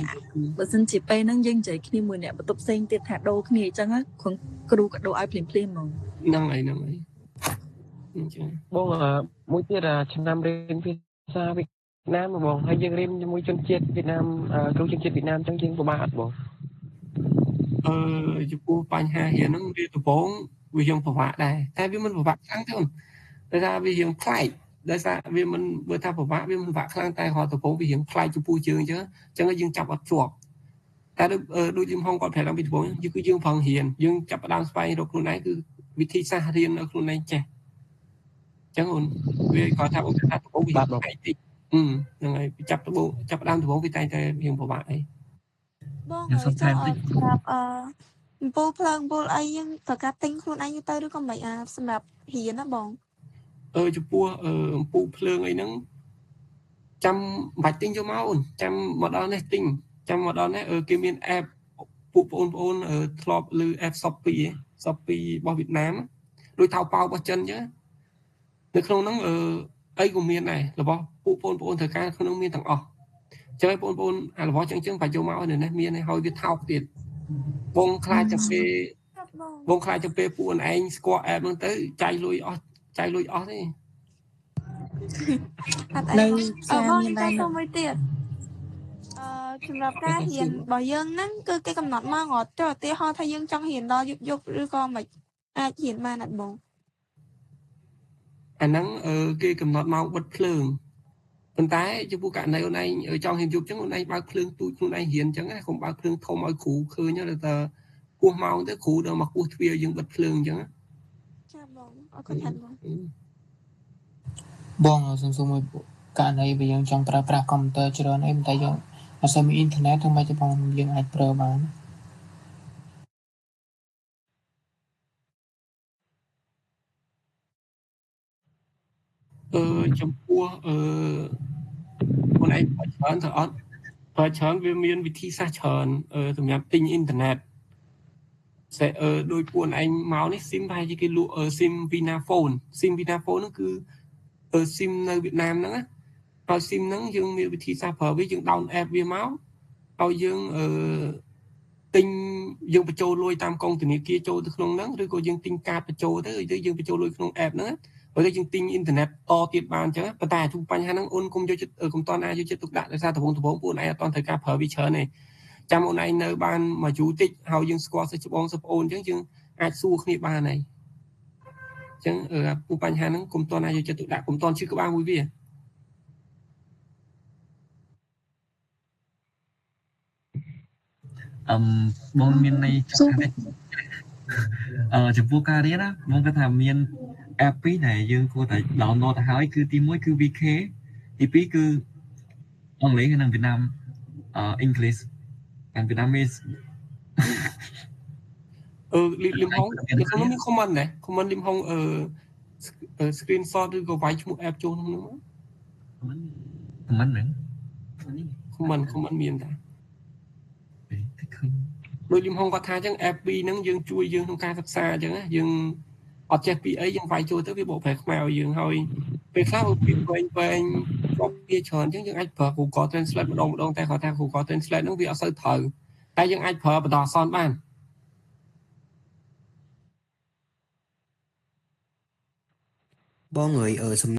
បើសិនជាពេលហ្នឹងយើងនិយាយគ្នាមួយអ្នកបន្ទប់ផ្សេងទៀតថាដូរគ្នាអញ្ចឹងគ្រូគ្រូក៏ដូរឲ្យភ្លាមភ្លាមហ្មង ហ្នឹងហើយហ្នឹងហើយអញ្ចឹង បងមួយទៀតឆ្នាំរៀនភាសាវៀតណាមបងហើយយើងរៀនជាមួយជនជាតិវៀតណាមគ្រូជនជាតិវៀតណាមអញ្ចឹងយើងពិបាកអត់បង អឺចំពោះបញ្ហារៀនហ្នឹងវាដំបូងវាយើងពិបាកដែរតែវាមិនពិបាកខ្លាំងទេអូនដោយសារវារៀងប្លែកដោយសារវាមិនបើថាពិបាកវាមិនពិបាកខ្លាំងតែគ្រាន់ដំបូងវារៀងប្លែកចំពោះយើងអញ្ចឹងអញ្ចឹងយើងចាប់អត់ជាប់តែដូចដូចយើងហងគាត់ប្រាប់ឡើងពីដំបូងយើងគឺយើងប្រឹងរៀនយើងចាប់ផ្ដើមស្វែងរកខ្លួនឯងគឺវិធីសាស្ត្ររៀនឲ្យខ្លួនឯងចេះអញ្ចឹងអូនវាគាត់ថាអូនថាដំបូងវាប្លែកតិចហ្នឹងហើយចាប់ដំបូងចាប់ផ្ដើមដំបូងវាតែងតែរៀងពិបាកអី បង ខ្ញុំ អើយចង់ សុំថែមតិច សម្រាប់អឺអំពូលភ្លើងអំពូលអីយើងត្រូវការទិញខ្លួនឯងទៅឬក៏មិនអាសម្រាប់រៀនណាបង អឺចំពោះអឺអំពូលភ្លើងអីហ្នឹងចាំមិនបាច់ទិញយកមកអូនចាំមកដល់នេះទិញចាំមកដល់នេះអឺគេមាន app ពួកបងប្អូនធ្លាប់ឮ app Shopee Shopee របស់វៀតណាមដូចថៅប៉ៅរបស់ចិនអញ្ចឹងនៅក្នុងហ្នឹងអីក៏មានដែររបស់ពួកបងប្អូនត្រូវការក្នុងមានទាំងអស់អញ្ចឹងបងប្អូនអារបស់ចឹងចឹងបាច់យកមកនៅនេះមានហើយវាថោកទៀតបងខ្លាចតែពេលបងខ្លាចតែពេលពួកឯងស្គាល់ app ហ្នឹងទៅចាយលុយអស់ចាយលុយអស់ទេ អត់អីបងខ្ញុំចង់សុំមួយទៀតសម្រាប់ការរៀនរបស់យើងហ្នឹងគឺគេកំណត់ម៉ោងអត់ចុះឧទាហរណ៍ថាយើងចង់រៀនដល់យប់យប់ឬក៏មិនអាចរៀនបានអត់បង អាហ្នឹងគេកំណត់ម៉ោងបិទភ្លើងប៉ុន្តែចំពោះករណីអូនឯងចង់រៀនយប់ចឹងអូនឯងបើកភ្លើងទូចខ្លួនឯងរៀនចឹងណាកុំបើកភ្លើងធំឲ្យគ្រូឃើញទៅថាគោះម៉ោងទៅគ្រូដល់មកគោះទ្វារយើងបិទភ្លើងចឹង ចាបងអរគុណច្រើនបង បងសុំសុំមួយករណីបើយើងចង់ប្រើប្រាស់កុំព្យូទ័រច្រើនអីប៉ុន្តែយើងអត់សូវមានអ៊ីនធឺណិតធ្វើម៉េចទៅបងយើងអាចប្រើបាន ចំពោះខ្លួនឯងប្រើច្រើនទៅអត់ប្រើច្រើនវាមានវិធីសាស្ត្រច្រើនសម្រាប់ទិញអ៊ីនធឺណិតសេដោយពួកឯងមកនេះស៊ីមប្រហែលជាគេលក់ស៊ីម Vinaphone ស៊ីម Vinaphone ហ្នឹងគឺស៊ីមនៅវៀតណាមហ្នឹងណាហើយស៊ីមហ្នឹងយើងមានវិធីសាស្ត្រប្រើវាយើង down app វាមកឲ្យយើងទិញយើងបញ្ចូលលុយតាមកុងធនាគារចូលទៅក្នុងហ្នឹងឬក៏យើងទិញកាតបញ្ចូលទៅយើងបញ្ចូលលុយក្នុង app ហ្នឹងបើទៅយើងទិញអ៊ីនធឺណិតតទៀតបានអញ្ចឹងប៉ុន្តែជួបបញ្ហាហ្នឹងអូនកុំយកចិត្តកុំតន់អាចយកចិត្តទុកដាក់ដោយសារដំបូងពួកអូនឯងអត់តន់ត្រូវការប្រើវាច្រើនទេចាំអូនឯងនៅបានមួយយូរតិចហើយយើងស្គាល់សិស្សច្បងសិស្សប្អូនអញ្ចឹងយើងអាចសួរគ្នាបានហើយអញ្ចឹងពួកបញ្ហាហ្នឹងកុំតន់អាចយកចិត្តទុកដាក់កុំតន់ឈឺក្បាលមួយវា បងមានន័យចង់ថាចំពោះការរៀនណាបងគាត់ថាមាន app ពីរដែលយើងគួរតែ download ទៅហើយគឺទី1គឺ VK ទី2គឺអង់គ្លេសនិងវៀតណាម English and Vietnamese លឹមហងនៅក្នុងមាន comment ដែរ comment លឹមហងscreenshot ឬក៏វាយឈ្មោះ app ចូលក្នុងនោះ comment ហ្នឹង comment មានតាដូចលឹមហងគាត់ថាអញ្ចឹង app 2ហ្នឹងយើងជួយយើងក្នុងការសិក្សាអញ្ចឹងណាយើងអត់ចេះពីអីយើងវាយចូលទៅវាបកប្រែខ្មែរឲ្យយើងហើយពេលខ្លះវាវែងវែងជាប់វាច្រើនអញ្ចឹងយើងអាចប្រើ Google Translate ម្ដងម្ដងតែគាត់ថា Google Translate ហ្នឹងវាអត់សូវត្រូវតែយើងអាចប្រើបណ្ដោះអាសន្នបាន បងអើយសំ